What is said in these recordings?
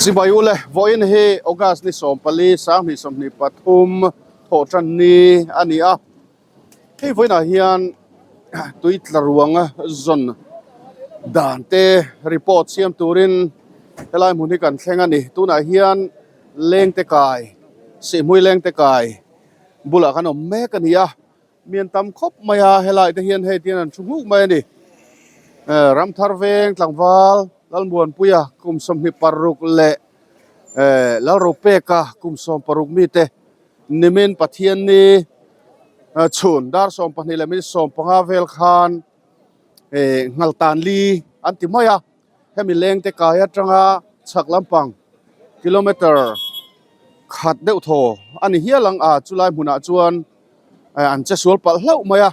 Chibai ule vawiin hi August ni 14 2023 thawh tan ni a ni a hei vawiinah hian tui tla ruang zawn dan te report siam turin helai hmun hi kan thleng a ni tunah hian lengte kai sihhmui lengte kai bulah kan awm mek a ni a. Mi an tam khawp mai a, helai te hian hei tian an thu nghuk mai a ni. Eh Ramthar veng tlangval Lalmuanpuia kum 26 leh eh Lalropeka kum 16 mite nimin Pathianni chhun dar 12 leh minute 15 vel khan eh nghaltan li an ti mai a. Hemi lengte kai atanga chhak lampang kilometer khat deuh thaw a ni hial ang a chulai hmunah chuan an che sual palh hlauh mai a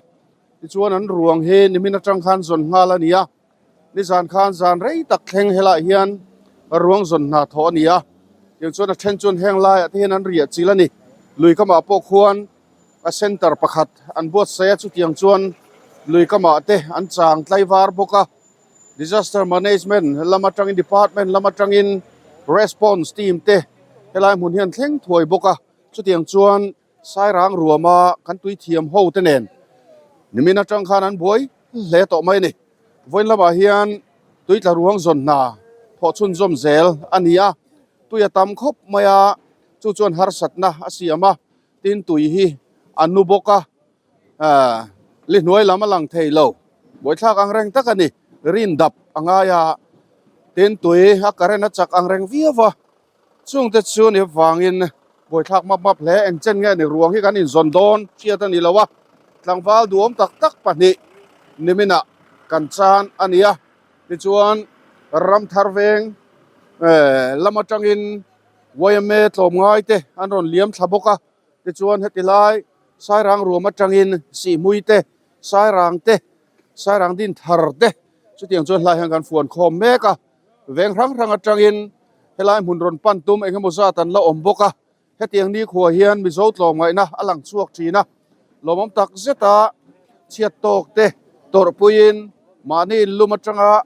tichuan an ruang hi nimin atang khan zawn nghal a ni a nizan khan zan rei tak thleng helaiah hian ruang zawn hna thawh a ni a tiang chuan a then chuan heng laiah te hian an riah chilh a ni lui kamah pawh khuan a center pakhat an buatsaih a chutiang chuan lui kamah te an chang tlaivar bawk a. Disaster Management lam atangin Department lam atangin Response Team te helai hmun hian thleng thuai bawk a, chutiang chuan Sairang ruama kan tui thiam ho te nen nimin atang khan an buai hle tawh mai a ni. Vawiin lamah hian tui tla ruang zawn hna thawh chhunzawm zel a ni a, tui a tam khawp mai a, chu chuan harsatna a siam a, tin tui hi a nu bawk a. Ahh li hnuai lam a lang thei lo buaithlak ang reng tak a ni rin dap a ngai a tin tui a current a chak ang reng viau va chungte chu ni vangin buaithlak map map hle eng chen nge ni ruang hi kan inzawn dawn hriat a ni lo a tlangval duhawm tak tak pahnih niminah kan chan a ni a tichuan ramthar veng eh lam atangin yma tlawmngai te an rawn liam thla bawk a. Tichuan heti lai Sairang ruam atangin Sihhmui te, Sairang te, Sairang din thar te chutiang chuan hlai hian kan fuan khawm mek a. Veng hrang hrang atangin helai hmun rawn pan tum eng emaw zat an la awm bawk a. Hetiang nikhua hian Mizo tlawmngaihna a lang chhuak thin a. Lawmawm tak zeta chhiat tawk te tawrhpuiin mahni inlum atanga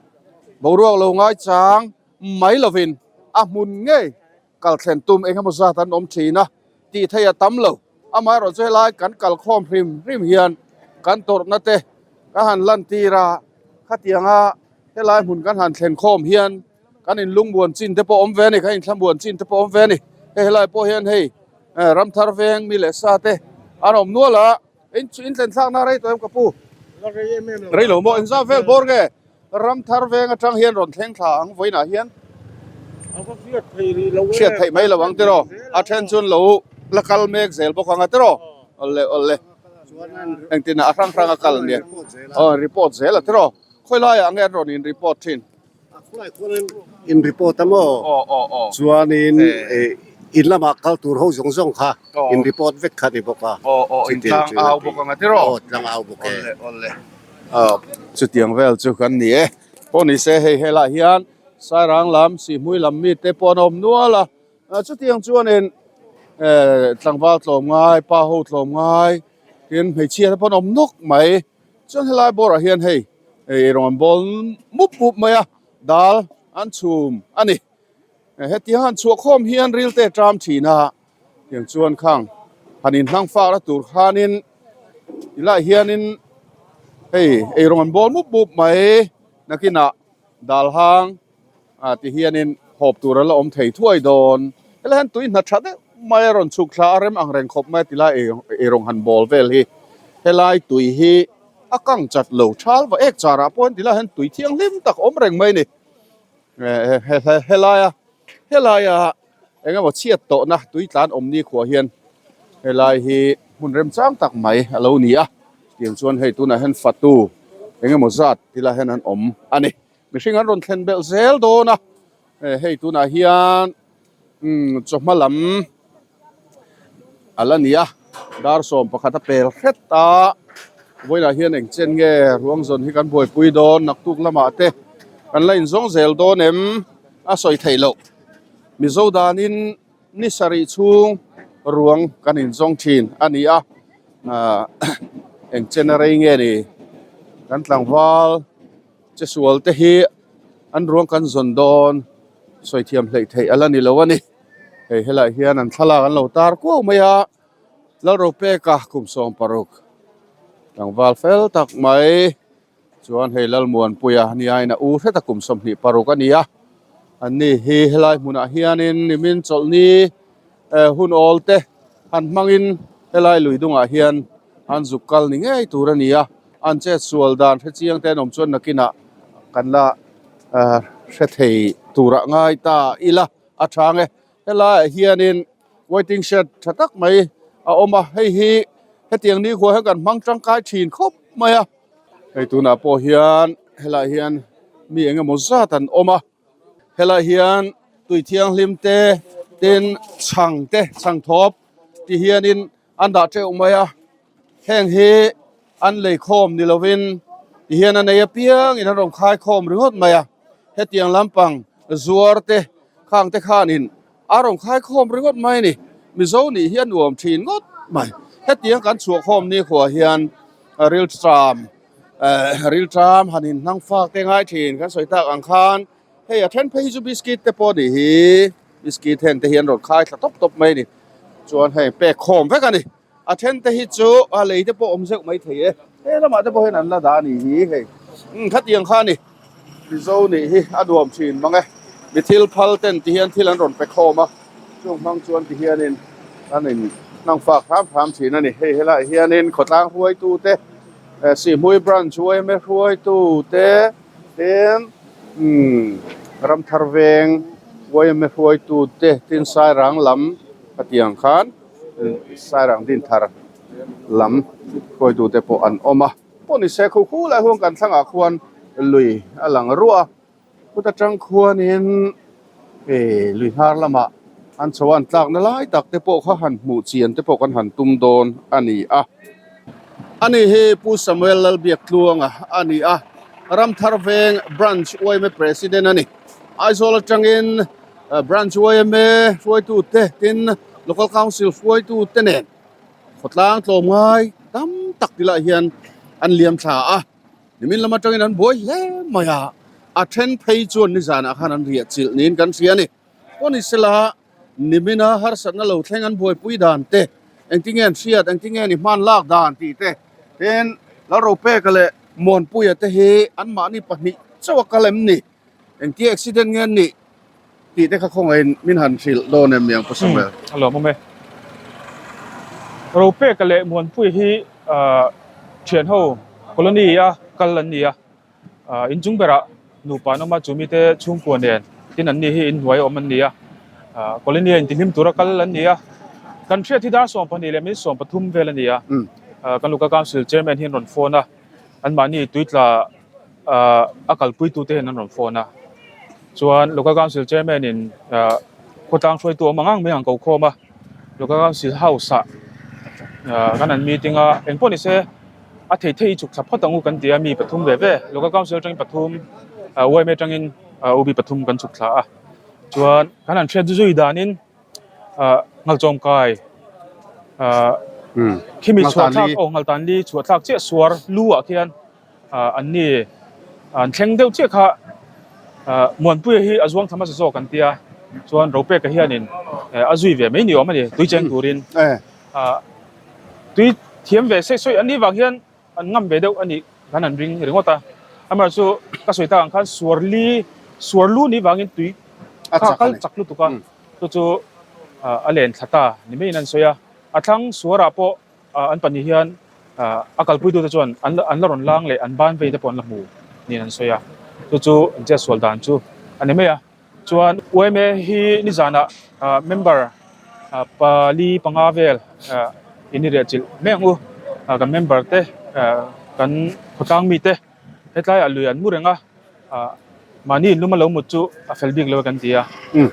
boruak lo ngaichang mai lovin a hmun ngei Kal thlen tum eng emaw zat an awm thin a, tih theih a tam lo. Amaherawh chu helai kan kal khawm hrim hrim hian kan tawrhna te kan han lantir a, khatianga helai hmun kan han thlen khawm hian kan inlungbuan chin te pawh awm ve a ni, kan inthlamuan chin te pawh awm ve a ni. Hei helai pawh hian hei Ramthar veng mi leh sa te an awm nual a, in thlen thlakna rei tawh em ka pu? Rei lo maw? Engzah vel bawr nge? Ramthar veng atang hian rawn thleng thla ang vawiinah hian hriat theih mai lo ang tiraw a then chuan lo la kal mek zel bawk ang a tiraw awle awle engtin a hrang hrang a kal nia aw report zel a tiraw khawi laiah nge an rawn in report thin. A khawlai khuan in report a maw chuanin in lamah kal tur ho zawng zawng kha in report vek kha a ni bawk a chutiang chu au bawk ang a tiraw aw tlang au bawk e awle awle aw chutiang vel chu kan ni e pawh ni se hei helaiah hian Sairang lam Sihhmui lam mite pawh an awm nual a chutiang chuanin tlangval tlawmngai pa ho tlawmngai tin hmeichhia te pawh an awm nawk mai. Chuan helai bawrah hian hei ei rawn bawl mup mup mai a, dal an chhum a ni. Hetiang han chhuah khawm hian ril te a ṭam ṭhin a, tiang chuan khang han inhlang fak la tur khanin tilaiah hianin hei ei rawn bawl mup mup mai nakinah dal hang ah ti hianin hawp tur a la awm thei thuai dawn. Helai hian tui hna tha deuh mai a rawn chhuk thla a rem ang reng khawp mai a tilai ei rawng han bawl vel hi. Helai tui hi a kang chat lo thal va ek char ah pawh hian tilai hian tui thianghlim tak awm reng mai a ni. Helaia helaia eng emaw chhiat tawhna tui tlan awm ni khuah hian helai hi hmun remchang tak mai a lo ni a. Tiang chuan hei tunah hian fatu eng emaw zat tilai hian an awm a ni. Mihring an rawn thlen belh zel dawn a, hei tunah hian umm chawhma lam a la ni a, dar 11 a pel hret a, vawiinah hian eng chen nge ruang zawn hi kan buaipui dawn naktuk lamah te kan la inzawng zel dawn em a sawi theih loh. Mizo danin ni sarih chhung ruang kan inzawng thin a ni a, ahh eng chen a rei nge ni kan tlangval. Che sual te hi an ruang kan zawn dawn sawi thiam hleih theih a la ni lo a ni. Hei helaiah hian an thlalak an lo tar kuau mai a, Lalropeka kum 16 tlangval fel tak mai chuan hei Lalmuanpuia niain a u hret a kum 26 a ni a, anni hi helai hmunah hianin nimin chawlhni hun awl te han hmangin helai lui dungah hian an zuk kal ni ngei tur a ni a, an chet sual dan hre chiang te an awm chuan nakinah kan la hre thei turah ngai ta ila a chang e. Helaiah hianin waiting shed tha tak mai a awm a, hei hi hetiang nikhua hian kan hmang tangkai thin khawp mai a, hei tunah pawh hian helaiah hian mi eng emaw zat an awm a. Helaiah hian tui thianghlim te tin chhang te chhang thawp ti hianin an dah teuh mai a heng hi an lei khawm ni lovin ti hian a nei apiangin an rawn khai khawm ringawt mai a hetiang lampang zuar te khang te khanin a rawn khai khawm ringawt mai a ni mizo nih hi a nuam thin ngawt mai hetiang kan chhuah khawm nikhua hian rilṭam. Eh rilṭam han in hnang fak te ngai thin kan sawi tak ang khan hei a then phei hi chu biscuit te pawh a nih hi biscuit heng te hi an rawn khai thla tawp tawp mai a ni chuan hei pek khawm vek a ni a then te hi chu a lei te pawh awm zeuh mai thei e he lamah te pawh hian an la dah a nih hi hei umm khatiang kha a ni mizo nih hi a nuam thin mang e mi thil phal ten ti hian thil an rawn pe khawm a chung hmang chuan ti hianin an in hnang fak hram hram thin a ni hei helaiah hianin khawtlang hruaitu te. Sihhmui branch yma hruaitu te tin umm Ramthar veng yma hruaitu te tin Sairang lam a tih ang khan Sairang Dinthar lam hruaitu te pawh an awm a pawh ni se khu khu lai huan kan thlangah khuan lui a lang ruah a kut atang khuanin ih lui hnar lamah an chho a an tlakna lai tak te pawh kha han hmuh chian te pawh kan han tum dawn a ni a. Ani hi Pu Samuel Lalbiaktluanga a ni a, Ramthar Veng Branch yma President a ni. Aizawl atangin Branch yma hruaitute tin Local Council hruaitute nen khawtlang tlawmngai tam tak tilai hian an liam thla a. Nimin lam atangin an buai hle mai a, a then phei chuan nizanah khan an riah chilh niin kan hria a ni. Pawh ni sela nimina harsatna lo thleng an buaipui dan te, engtinge an hriat, engtinge an i hman lak dan tih te, tin Lalropeka leh Muanpuia te hi anmahni pahnih chauh a kal em ni, engtia accident nge an nih tih te kha khawngaihin min han hrilh dawn em niang Pu Samuel? A lawmawm e. Ropeka leh Muanpuia hi thian ho colony a kal an ni a, inchung berah nupa an awm a, chu mite chhungkua nen tin an ni hi inhnuai a awm an ni a, colony a intihlim tura kal an ni a, kan hriat hi dar 12 leh minute 13 vel a ni a, kan Local Council Chairman hian rawn phone a, anmahni tuitla a kalpuitute hian an rawn phone a, chuan Local Council Chairman in khawtlang hruaitu awm ang ang mai ang ko khawm a, Local Council House ah kan han meeting a, engpawh ni se a thei thei chhuk thla phawt ang u kan ti a, mi pathum ve ve Local Council atangin pathum yma atangin UB pathum kan chhuk thla a, chuan kan han hriat zui danin Nghalchawmkai khimi chhuah thlak aw Nghaltanli chhuah thlak chiah suar lu ah khian an ni an thleng deuh chiah kha Muanpuia hi a zuang thla hmasa zawk an tia chuan Ropeka hianin a zui ve mai ni awm a ni tui cheng turin tui thiam ve sawi sawi an nih vang hian an ngam ve deuh a nih khan an ring ringawt a amaherawhchu chu ka sawi tak ang khan suar li suar lu nih vangin tui kha kal chak lutuk a chu chu a len thla ta ni maiin an sawi a a thlang suarah pawh an pahnih hian a kalpuitute chuan an an la rawn lang leh an ban vei te pawh an la hmu niin an sawi a chu chu an chetsual dan chu a ni mai a chuan yma hi nizanah member pali panga vel in i riah chilh mek ang u kan member te kan khawtlang mite hetlaiah lui an mu reng a. Mahni in lum a lo mut chu a fel bik lo e kan ti a,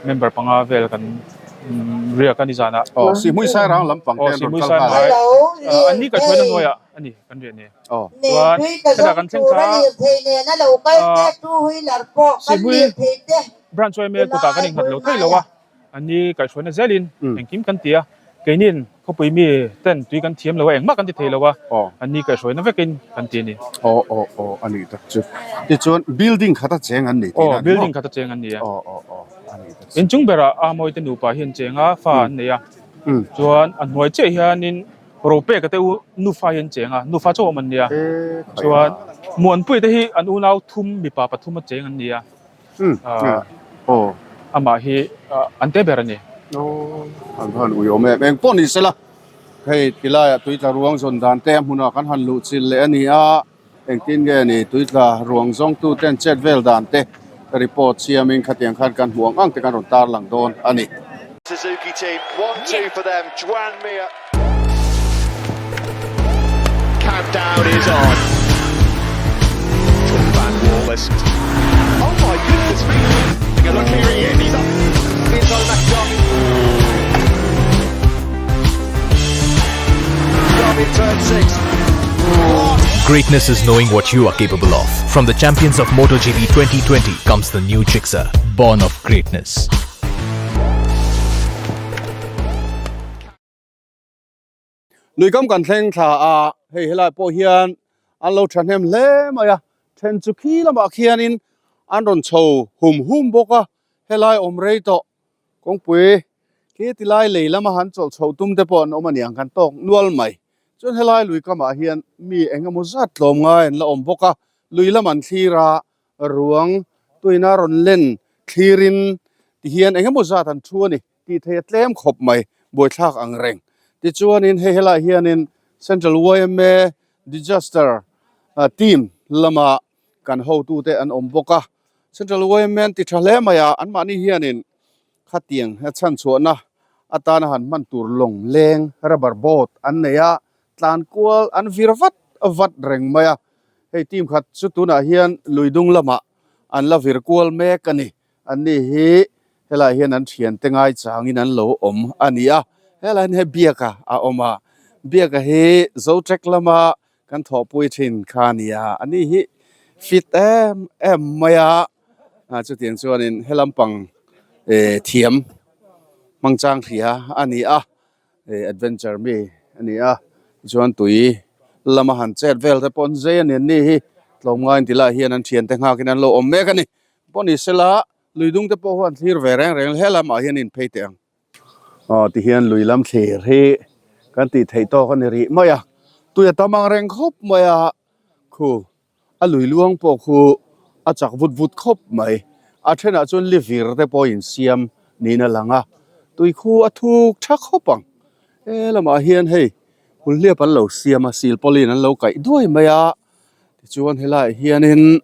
member panga vel kan riak a ni zanah. Aw, Sihmui Sairang lampang te an rawn kal nghal a. An ni kaihhruaina hnuaiah a ni kan riah ni. Chuan hetah kan thleng kha Sihmui branch yma kutah kan innghat lo thei lo a. An ni kaihhruaina zelin engkim kan ti a, keinin khawpui mi ten tui kan thiam lo a, engmah kan ti thei lo a, an ni kaihhruaina vekin kan ti a ni. Aw aw aw a nih tak chu. Tichuan building khat a cheng an ni tihna a ni maw? Aw building khat a cheng an ni a. Aw aw aw. Inchung berah Amawi te nupa hi an cheng a, fa an nei a. Chuan a hnuai chiah hianin Ropeka te u nufa hi an cheng a, nufa chu awm an nia. Chuan Muanpuia te hi an unau thum mipa pathum a cheng an ni a. Amah hi an te ber a ni. An han ui awm em eng pawh ni sela hei tilaiah tuitla ruang zawn dan te a hmunah kan han luh chilh leh a ni a. Engtin nge ni tuitla ruang zawngtu ten chet vel dan te report siamin khatiang khan kan hmuh ang ang te kan rawn tarlang dawn a ni. Suzuki team, 1-2 for them, Joan Mir. Countdown is on. Jordan Van Wallace. Oh my goodness me! Take a look here he is, he's up the inside of McDonald. Derby turn 6. Greatness is knowing what you are capable of. From the champions of MotoGP 2020 comes the new Gixxer, born of greatness. Luikam kan thleng thla a, hei helai pawh hian an lo thahnem hle mai a, then chu khi lamah khianin an rawn chho hum hum bawk a, helai awm rei tawh Kawngpui khi tilai lei lama han chawlh chhoh tum te pawh an awm a niang kan tawk nual mai. Chuan helai lui kamah hian mi eng emaw zat tlawm ngai an la awm bawk a, lui lam an thlir a, ruang tuina rawn len thlirin tihian eng emaw zat an thu a ni tih theih a tlem khawp mai buaithlak ang reng. Tichuanin hei helaiah hianin Central yma Disaster Team lama kan hotute an awm bawk a, Central yma an ti tha hle mai a, anmahni hianin khatiang a chhan chhuahna atana han hman tur lawng leng rubber boat an nei a, tlan kual an vir vat vat reng mai a, hei team khat chu tunah hian lui dung lamah an la vir kual mek a ni, anni hi helaiah hian an thiante ngai changin an lo awm a ni a, helaiah hian hei biaka a awm a, biaka hi Zotrek lama Kan thawhpui thin kha a nia, a ni hi fit em em mai a, chutiang chuanin he lampang thiam hmangchang hria a ni a, adventure mi a ni a, tichuan tui lama han chet vel te pawh an zei a ni an ni hi tlawmngai inti lai hian an thiante nghakin an lo awm mek a ni, pawh ni sela lui dung te pawh huan thlir ve reng reng he lamah hian in phei teh ang. Aw tihian lui lam thlir hi kan tih theih tawk a ni rih mai a, tui a tam ang reng khawp mai a, khu a lui luang pawh khu a chak vut vut khawp mai, a thenah chuan li vir te pawh insiam niin a lang a, tui khu a thuk tha khawp ang, he lamah hian hei hulhliap an lo siam a silpawlin an lo kaih duai mai a. Tichuan helaiah hianin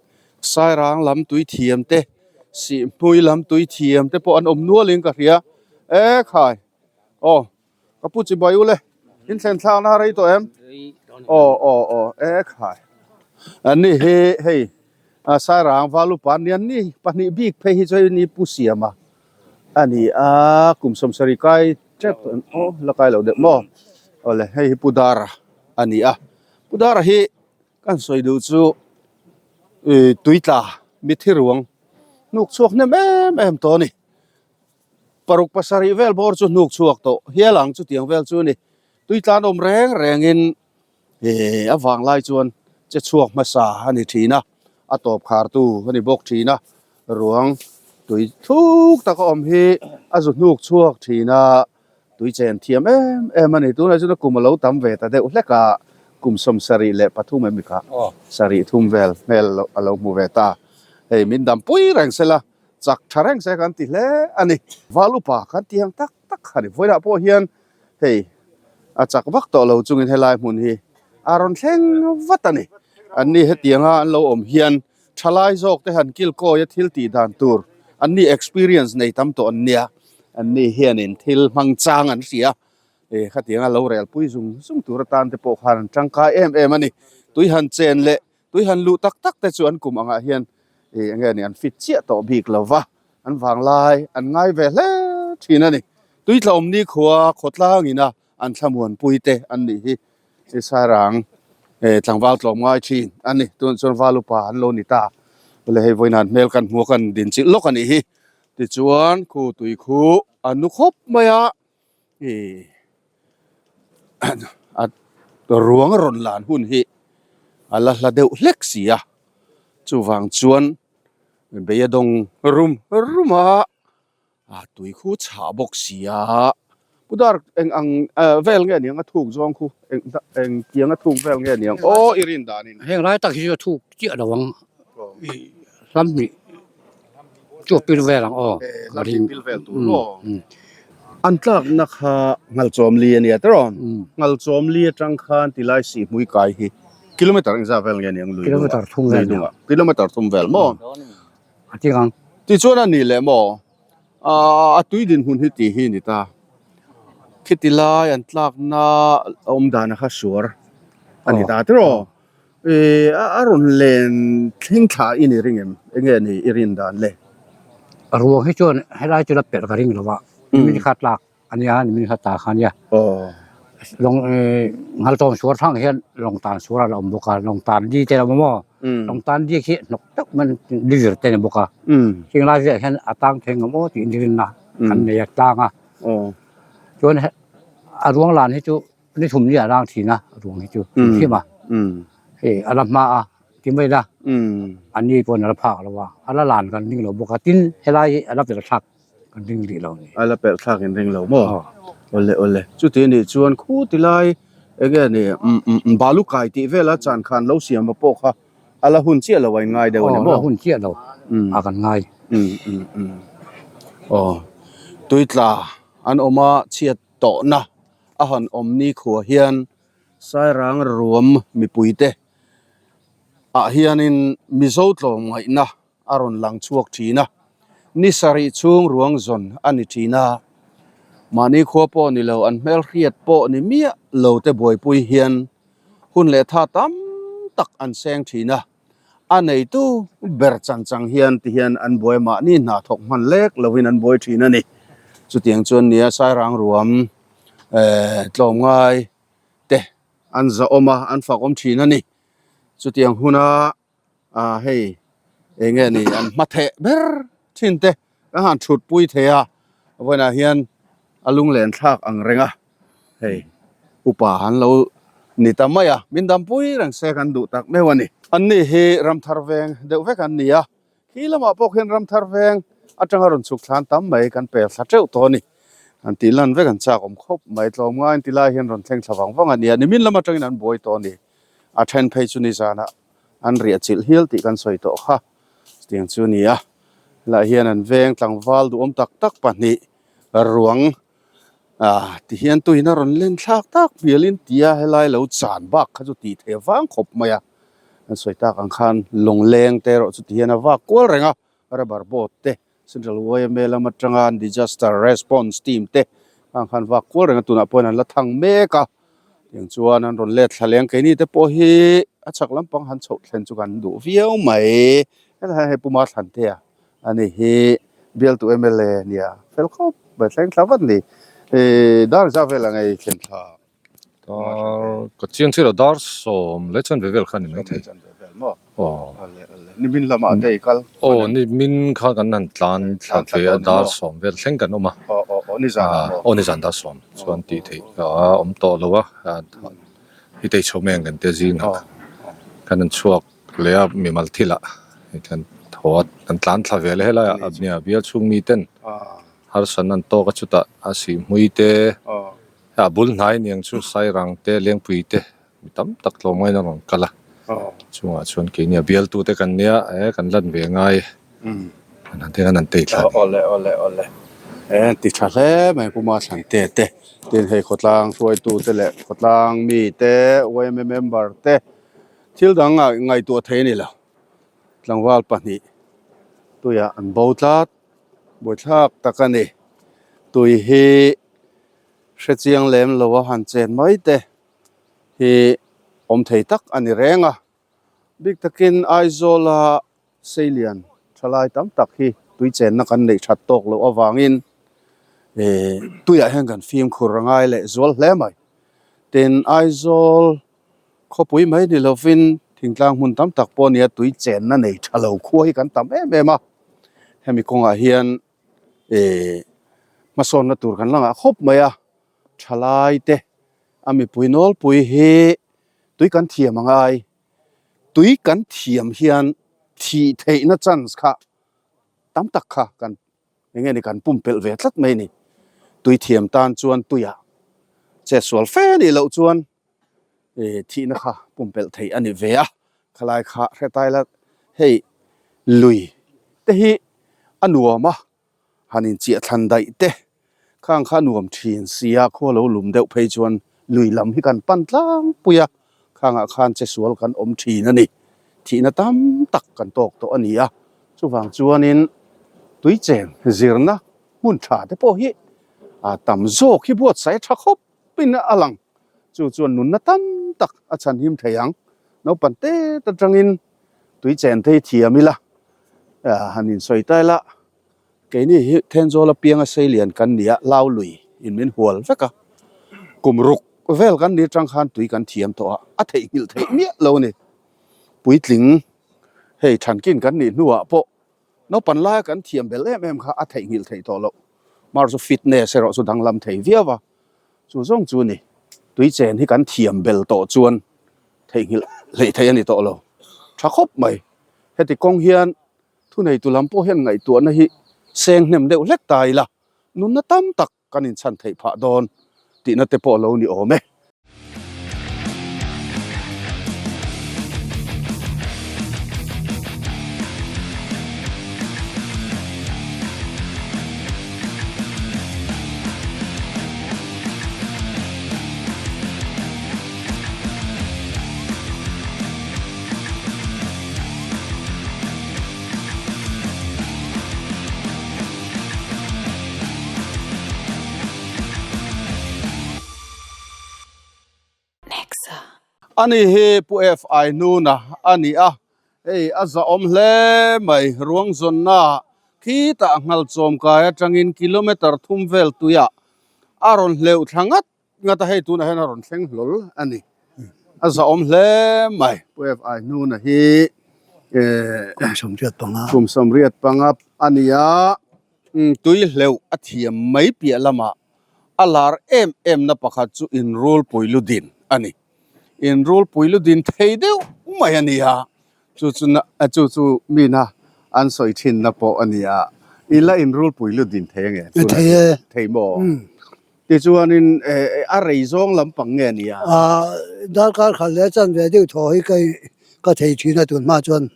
Sairang lam tui thiam te Sihhmui lam tui thiam te pawh an awm nualin ka hria e khai aw ka pu chibai ule in thlen thlakna a rei tawh em aw aw aw e khai an ni hi hei Sairang Valupa an ni an ni pahnih bik phei hi chu hei ni pu siama a ni a kum sawmsarih kai tep aw la kai lo deuh maw awle hei hi pu Dara a ni a. Pu Dara hi kan sawi duh chu ih tui tla mithi ruang hnuk chhuak hnem em em tawh a ni. Paruk pasarih vel bawr chu hnuk chhuak tawh hial ang chutiang vel chu a ni. Tui tla an awm reng rengin ih a vang lai chuan che chhuak hmasa a ni thin a, a tawp khar tu a ni bawk thin a, ruang tui thluk tak a awm hi a zu hnuk chhuak thin a. Tui chen thiam em em a ni. Tunah chuan a kum a lo tam ve ta deuh hlek a, kum 73 em kha sarih thum vel hmel a lo hmu ve ta. Hei min dam pui reng se la, chak tha reng se kan ti hle a ni. Val upa kan ti ang tak tak a ni. Vawilah pawh hian hei a chak vak tawh lo chungin helai hmun hi a rawn thleng vat a ni. Anni hetianga an lo awm hian Thalai zawk te han kilkawi a thil tih dan tur an ni experience nei tam tawh an nia, an ni hianin thil hmang chang an hria e khatianga lo rel pui zung zung tur atan te pawh khan an tangkai em em a ni. Tui han chen leh tui han luh tak tak te chu an kum angah hian e enge ni an fit chiah tawh bik lo va, an vanglai an ngai ve hle thin a ni. Tui tla awm ni khua khawtlang ina an thlamuanpui te an nih hi i sairang tlangval tlawm ngai thin a ni tunah chuan val upa an lo ni ta le hei vawiin an hmel kan hmu a kan din chilh lawk a nih hi tichuan khu tui khu a nu khawp mai a ih a ruang rawn lan hun hi a la hla deuh hlek si a chuvang chuan bei a dawng rum rum a. A tui khu chhah bawk si a, Pu Dar eng ang vel nge niang a thuk zawng khu eng eng tiang a thuk vel nge niang aw i rin dan in. Heng lai tak hi chu a thuk chiah lo ang i hlam hnih chu a pil vel ang aw. Hlam hnih pil vel tur maw? An tlakna kha Ngalchawmli a nia tiraw? Ngalchawmli atang khan tilai Sihhmui kai hi kilometer engzah vel nge niang lui Kilometer thum vel niang. Kilometer thum vel maw? A ti ang. Tichuan a ni leh maw? A tui dinhmun hi tih hi a ni ta. Khiti lai an tlakna awm dan kha suar a ni ta tiraw? A rawn len thleng thla i ni ring em? Enge ni i rin dan le? Ruang hi chuan helai chu la pelh ka ring lo a, nimin kha tlak a nia, nimin kha ta kha a nia. Lawng Nghaltawm suar thlang hian lawng tan suar a la awm bawk a, lawng tan di te a awm a maw? Lawng tan di khi hnawk deuh mai li vir te a ni bawk a. Heng lai velah hian a tang thei ngawm aw tih rinna kan nei a tlang a. Chuan a ruang lan hi chu ni thum ni a rang thin a, a ruang hi chu hrim hrim a. Hei a la hma a ti mai la, a ni pawhin a la phak lo a, a la lan kan ring lo bawk a, tin helai hi a la pelh thlak. Kan ring rih lo ni. A la pelh thlak in ring lo maw? Awle awle. Chuti anih chuan khuti lai enge ni balu kai tih vela chan khan lo siam a pawh kha a la hun chiah lo a in ngai deuh a ni maw? Aw, a la hun chiah lo a kan ngai. Aw, tuitla an awm a chhiat tawhna a han awm nikhua hian Sairang ruam mipuite ah hianin Mizo tlawmngaihna a rawn lang chhuak thin a, ni sarih chhung ruang zawn a ni thin a, mahni khua pawh ni lo an hmelhriat pawh ni miah lo te buaipui hian hun leh tha tam tak an seng thin a, a neitu ber chan chang hian ti hian an buai mahni hna thawk hman lek lovin an buai thin a ni. Chutiang chuan nia Sairang ruam eh tlawmngai te an zahawm a, an fakawm thin a ni. Chutiang huna ah hei eng nge ni an hma theh ber thin te kan han thut pui thei a vawiinah hian a lunglen thlak ang reng a hei upa an lo ni ta mai a min dam pui reng se kan duh tak meuh a ni. An ni hi ramthar veng deuh vek an ni a khi lamah pawh khian ramthar veng atanga rawn chhuk thlan tam mai kan pel thla teuh tawh a ni an tih lan vek an chak awm khawp mai tlawmngai an ti lai hian rawn thleng thla vang vang a ni a nimin lam atangin an buai tawh a ni a then phei chu nizanah an riah chilh hial tih kan sawi tawh kha chutiang chu a ni a helaiah hian an veng tlangval duhawm tak tak pahnih ruang ah ti hian tuiin a rawn len thlak tak hmelin tia helai lo chan bak kha chu tih theih vang khawp mai a an sawi tak ang khan lawngleng te erawh chu ti hian a vak kual reng a rubber boat te Central yma lam atanga disaster response team te ang khan vak kual reng a tunah pawhin an la thang mek a tiang chuan an rawn let thla leng keini te pawh hi a chhak lampang han chhoh thlen chu kan duh viau mai helai hian hei Puma Thlantea a ni hi bialtu mla a nia fel khawp mai thleng thla vat a ni ih dar zah vel ang ei thlen thla. Dar ka chiang chiah lo dar sawm leh chuan ve vel kha a ni mai thei. Aw. Nimin lamah te i kal. Aw nimin kha kan han tlan thla ve a dar sawm vel thleng kan awm a. Aw aw aw nizan ah maw. Aw nizan dar sawm chuan tih theih a awm tawh lo a i tei chho mai ang kan tia zingah kan han chhuak leh a mimal thil ah kan thaw a kan tlan thla ve leh helai ah nia bial chhung mi ten harsatna an tawk a chutah a sihhmui te A bul hnai niang chu Sairang te Lengpui te mi tam tak tlawmngaiin a rawn kal a, chungah chuan keini a bialtu te kan nia e kan lan ve ngai an han teng an tei thla a ni. Awle awle awle e ti tha hle mai Puma Thlangte te tin hei khawtlang hruaitu te leh khawtlang mi te yma member te thil dang ah ngaihtuah thei a ni lo tlangval pahnih tuiah an bo tlat buaithlak tak a ni tui hi. Hre chiang lem lo a han chen mai te hi awm thei tak a ni reng a, bik takin Aizawla seilian thalai tam tak hi tui chenna kan neih that tawk loh avangin ih tuiah hian kan fimkhur a ngai leh zual hle mai. Tin, Aizawl khawpui mai ni lovin thingtlang hmun tam tak pawh nia tui chenna nei tha lo khua hi kan tam em em a, hemi kawngah hian eh hmasawnna tur kan la ngah khawp mai a thalai te a mipui nawlpui hi tui kan thiam a ngai tui kan thiam hian thih theihna chance kha tam tak kha kan. Enge ni kan pumpelh ve tlat mai ni. Tui thiam tan chuan tuiah che sual fe nih loh chuan thihna kha pumpelh theih a ni ve a. Khalai kha hretai la hei lui te hi a nuam a, han inchiah thlan daih te khang kha a nuam thin sia, khua lo lum deuh phei chuan lui lam hi kan pan tlangpui a, khangah khan che sual kan awm thin a ni. Thihna tam tak kan tawk tawh a ni a, chuvang chuanin tuichen zirna hmun tha te pawh hi a tam zawk hi buatsaih a tha khawp in a lang. Chu chuan nunna tam tak a chhanhim thei ang. Naupang tet atangin tuichen te hi thiam ila han insawi ta ila keini hi Thenzawl apianga seilian kan ni a, Lau lui in min hual vek a. Kum ruk vel kan ni atang khan tui kan thiam tawh a, a theihnghilh theih miah lo a ni. Puitling hei thankin kan nih hnuah pawh Naupan laia kan thiam bel em em kha a theihnghilh theih tawh loh. Mar chu fitness erawh chu danglam thei viau a, chu zawng chu ni. Tui chen hi kan thiam bel tawh chuan theihnghilh hleih theih a ni tawh lo. Tha khawp mai. Heti kawng hian thuneitu lam pawh hian ngaihtuahna hi seng hnem deuh hlek ta ila, nunna tam tak kan inchhan theih phah dawn tihna te pawh lo ni awm e. Ani hi Pu FI Hnuna a ni a, hei a zahawm hle mai. Ruangzawnna khitah Nghalchawmkai atangin kilometre thum vel tuiah a rawn hleuh thla ngat ngat a, hei tunah hian a rawn thleng hlawl a ni. A zahawm hle mai. Pu FI Hnuna hi kum sawmriat panga a ni a. Tui hleuh a thiam mai piah lamah a lar em em na pakhat chu inrulpui ludin a ni. Inrulpui ludin thei deuh mai a ni a, chu chu chu chu mina an sawi thinna pawh a ni a. I la inrulpui ludin thei ange? Thei e. Thei maw? Tichuanin a rei zawng lampang nge a ni a? Darkar khat leh chanve deuh thaw hi ka thei thin a tun hma chuan.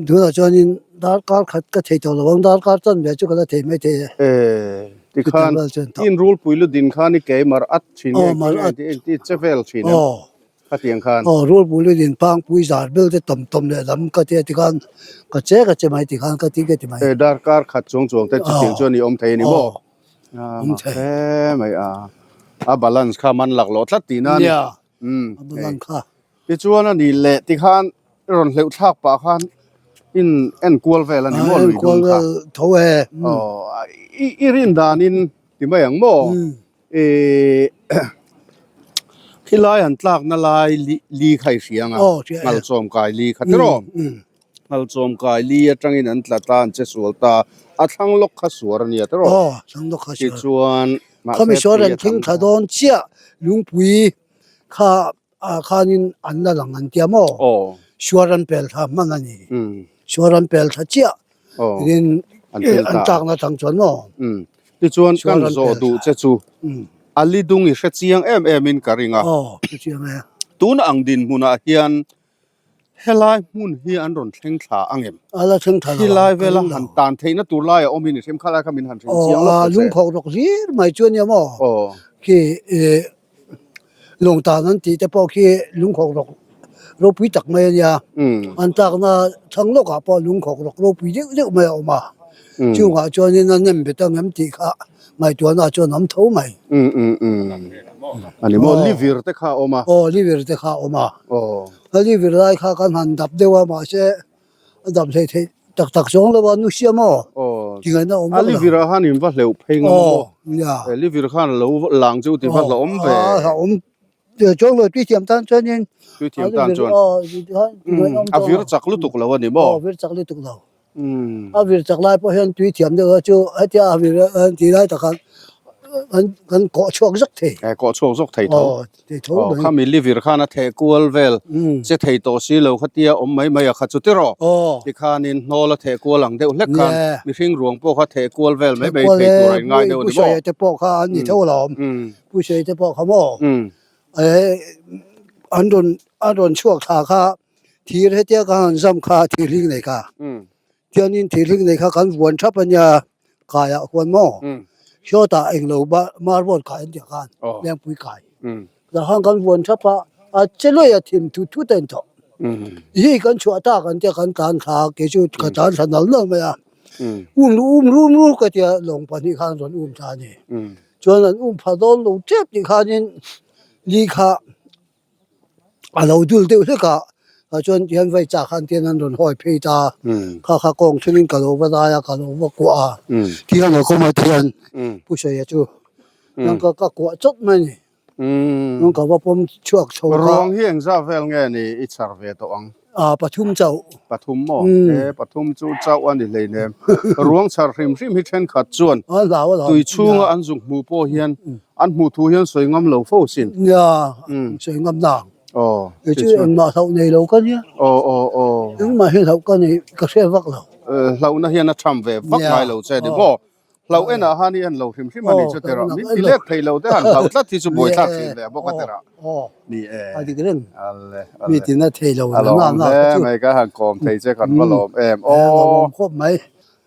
Tunah chuanin darkar khat ka thei tawh lo ang, darkar chanve chu ka la thei mai thei e. Tikhan inrulpui lu din khan i kei mar at thin nge engti che vel thin em khatiang khan? Aw rulpui lu din pangpui zar bel te tawm tawm leh lam ka tia tikhan ka che ka che mai tikhan ka ti ka ti mai. Darkar khat chuang chuang te chutiang chuan i awm thei a ni maw? Awm thei. Hle mai a. A balance kha man lak loh tlat tihna a ni. Nia. A balance kha. Tichuan a ni leh tikhan i rawn hleuh thlak pah khan in en kual vel a ni maw lui dum kha. Enkual vel tho e. Aw i rin danin ti mai ang maw? I khilai han tlakna lai li kha i hria ang a. Ngalchawm kai li kha tiraw? Ngalchawm kai li atangin an tla ta, an che sual ta. A thlang lawk kha suar a nia tiraw? Aw, thlang lawk kha suar. Tichuan, mahse Khami suar tui an a thing tam thla dawn chiah, lungpui kha ah khanin an la lang an tia maw? Aw. Suar an pel thla hman a ni. Suar an pel thla chiah. Aw. Tin, An pel ta. an tlakna tang chuan maw? Tichuan, Suar kan an zawh pel duh thla. che chu a li dung i hre chiang em em in ka ring a. Aw, hre chiang e. Tuna ang dinhmunah hian Helai hmun hi an rawn thleng thla ang em? A la thleng thla lo ang. Khilai vela han tan theihna tur lai a awm hi ni hrim khalai kha min han hrilh chiang lawk ta che. Lungkhawk rawk hlir mai chu a nia maw? Aw. Khi lawngtan an tih te pawh khi lungkhawk rawk ropui tak mai a nia. An tlakna thlang lawkah pawh lungkhawk rawk ropui deuh deuh mai a awm a. Chungah chuanin a nem bet ang em tih kha ngaihtuahna chuan a awm tho mai. A ni maw? Livir te kha a awm a. Aw, livir te kha a awm a. Aw. A livir lai kha kan han dap deuh a, mahse a dap hlei theih tak tak zawng lo a, nu sia maw? Aw. Tingaihna awm vak lo. A livir ah khan in va hleuh phei ngam maw? Aw, nia. Livir khan a lo lang chu ti va hlauhawm ve. Aw, a hlauhawm Chuang lo tui thiam tan chuanin Tui thiam tan chuan a vir chak lutuk lo a ni maw? Aw vir chak lutuk lo. A vir chak lai pawh hian tui thiam deuh a chu hetia a vir an tih lai tak khan Kan kan kawh chhuak zawk thei. Eh kawh chhuak zawk thei tho. Aw thei tho Aw mai. khami livir khan a theh kual vel che thei tawh si lo khatia awm mai mai a kha chu tiraw. Aw. Tikhanin hnawl a theh kual ang deuh hlek khan Nia. mihring ruang pawh kha theh kual vel mai Theh mai kual thei e tur a inngai deuh a Pu ni maw? Sawi te pawh kha an ni tho alawm. Pu Sawi te pawh kha maw? Eh an rawn an rawn chhuak thla kha thir hetia ka han zam kha thir hling nei kha. Chuanin thirhling nei kha kan vuan thap a nia, kaiah huan maw? Sawtah englo marble kai an tih khan lengpui kai. Tah khan kan vuan thap a, a che luai a thim thut thut a inthawh. Hi kan chhuah tak an tia kan tlan thla a, kei chu ka tlan thla nal nal mai a. Um um rum rum ka tia lawng pahnih khan rawn um thla a ni. Chuan an um pha dawn lo tep tih khanin li kha A lo dul deuh hlek a, tah chuan tihian vai chah khan tihian an rawn hawi phei ta a, kha kha kawng thlengin ka lo va dai a, ka lo va kuah a, tihian a kawm a tihian Pu Saia chu nang ka ka kuah chawp mai a ni, nang ka va pawm chhuak chho kha. Ruang hi engzah vel nge ni i chhar ve tawh ang? A pathum chauh. Pathum maw? E pathum chu chauh a ni hleinem. Ruang chhar hrim hrim hi thenkhat chuan tui chhunga an zuk hmuh pawh hian An hmuh thu hian sawi ngam lo fo sin. Nia, sawi ngam nang. Aw. Kei chu engmah hlauh nei lo ka nia. Aw aw aw. Engmah hi hlauh ka nei, ka hre vak lo. Hlauhna hian a tham ve vak ngai lo che ni maw? Hlauh enah han i en lo hrim hrim a ni chu tirah. Min ti let thei lo te han hlauh tlat hi chu buaithlak thin ve bawk a tirah. Ni e. A dik reng. Ale ale. Mi tina thei lo na na na chu. Mai ka han kawm thei che kan va lawm em. Aw. Lawmawm khawp mai.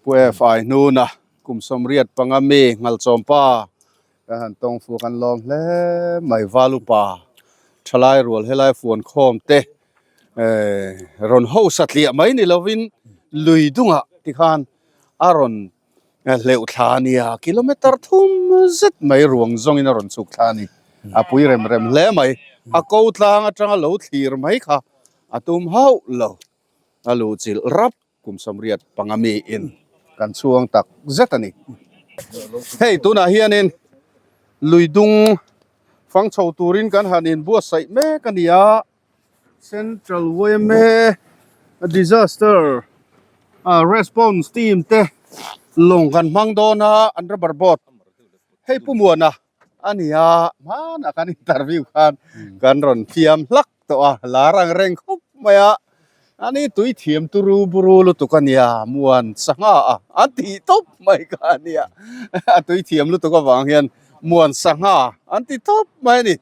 Pu FI hnuna Kum 85 mi Ngalchawm pa kan han tawng fu kan lawm hle mai Valupa thalai rual helai fuan khawm te eh rawn ho satliah mai ni lovin lui dungah tikhan a rawn hleuh thla a nia kilometer thum zet mai ruang zawngin a rawn chhuk thla a ni a pui rem rem hle mai a ko tlang atanga lo thlir mai kha a tum hauh lo a luhchilh rap. Kum 85 mi in kan chhuang tak zet a ni. Hei tunah hianin lui dung fang chho turin kan han inbuatsaih mek a ni a, Central yma Disaster Response Team te lawng kan hmang dawn a, an rubber boat hei Pu Muana a ni a, hmanah kan interview khan kan rawn thiam hlak tawh a, lar ang reng khawp mai a, ani tui thiam turu buru lutuk a nia, muan sangha a an tih tawp mai kha a nia, a tui thiam lutuk avang hian muan sangha an ti tawp mai a ni,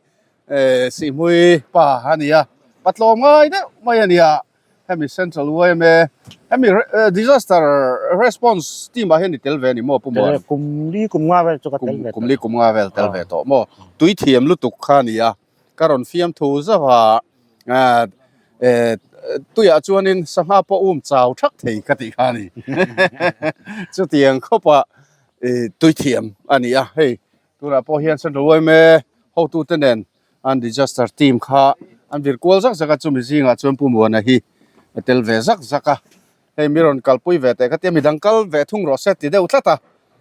eh sihhmui pa a ni a, pa tlawm ngai deuh mai a nia, hemi Central yma hemi disaster response team ah hian i tel ve a ni maw Pu Muan? Kum li kum nga vel chu ka tel ve tawh. Kum li kum nga vel tel ve tawh maw, tui thiam lutuk kha a ni a. Ka rawn fiam thu zauh a, tuiah chuanin sangha pawh um chau thak thei ka tih kha a ni. Chutiang khawpa tui thiam a ni a, hei tunah pawh hian Central yma hotute nen an disaster team kha an vir kual zak zak a, chumi zingah chuan Pu Muana hi a tel ve zak zak a. Hei mi rawn kalpui ve teh ka tia midang kal ve thung rawh se ti deuh tlat a,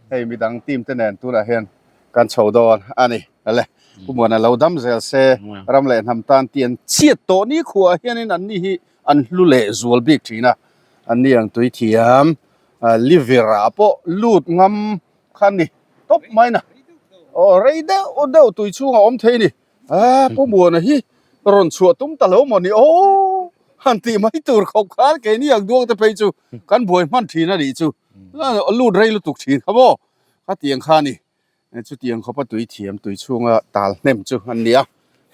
hei midang team te nen tunah hian kan chho dawn a ni. Ale Pu Muana lo dam zel se ram leh hnam tan tih an chhiat tawh ni khuaah hianin an ni hi an hlu leh zual bik thin a, an ni ang tui thiam liver ah pawh lut ngam kha ni tawp mai na aw rei deuh deuh tui chhungah awm thei a ni. A Pu Muana hi rawn chhuah tum ta lo maw ni aw han tih mai tur khawp khan keini ang duang te phei chu kan buai hman thin a nih chu lut rei lutuk thin kha maw khatiang kha a ni chutiang khawpa tui thiam tui chhunga tal hnem chu an ni a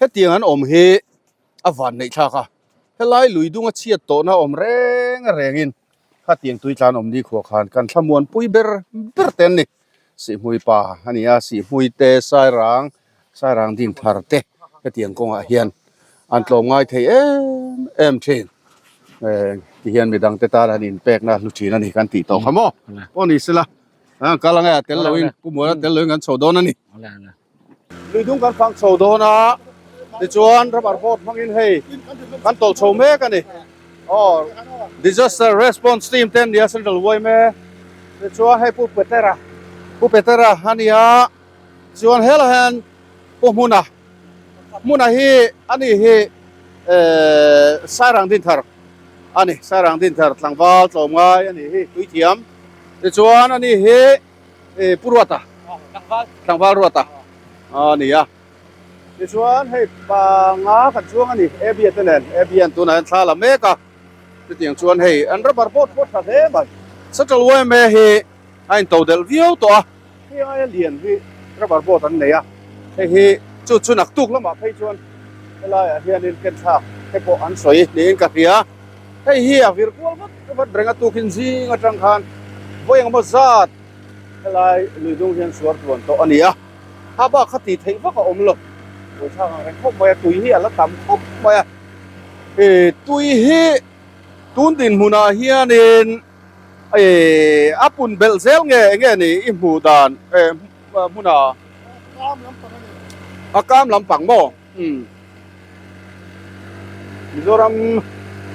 hetiang an awm hi a van neih thlak a helai lui dunga chhiat tawhna awm reng rengin khatiang tui tlan awm ni khuah khan kan thlamuan pui ber ber te an ni Sihhmui pa a ni a Sihhmui te Sairang Sairang ding thar te hetiang kawngah hian an tlawm ngai thei em em thin eh ti hian midang te tan an inpekna hlu thin a ni kan tih tawh kha maw pawh ni sela a kal ange a tel loin Pu Muana tel loin kan chho dawn a ni. Lui dung kan fang chho dawn a tichuan rubber boat hmangin hei kan tawlh chho mek a ni aw disaster response team te an nia central yma tichuan hei Pu Petera Pu Petera a nia chuan helaiah hian Pu Hmuna Hmuna hi a ni hi ehh Sairang Dinthar a ni Sairang Dinthar tlangval tlawmngai a ni hi tuithiam tichuan a ni hi Pu Ruata. Tlangval. Tlangval Ruata a ni a. Tichuan hei panga kan chuang a ni Abby te nen. Abby an tunah hian thla la mek a. Chutiang chuan hei an rubber boat pawh tha hle mai. Central yma hi a into delh viau tawh a. Hei aia lian hi rubber boat an nei a. Hei hi chu chu naktuk lamah phei chuan helaiah hianin ken thlak te pawh an sawi niin ka hria. Hei hi a vir kual vat vat reng a tukin zing atang khan vawi engemaw zat helai lui dung hian suar tluan tawh a ni a. Ha bak kha tih theih vak a awm lo. Buaithlak ang reng khawp mai a, tui hi a la tam khawp mai a. Ih tui hi tun dinhmunah hianin ih a pun belh zel nge eng nge ni i hmuh dan eh hmuna a kam lampang maw? Umm Mizoram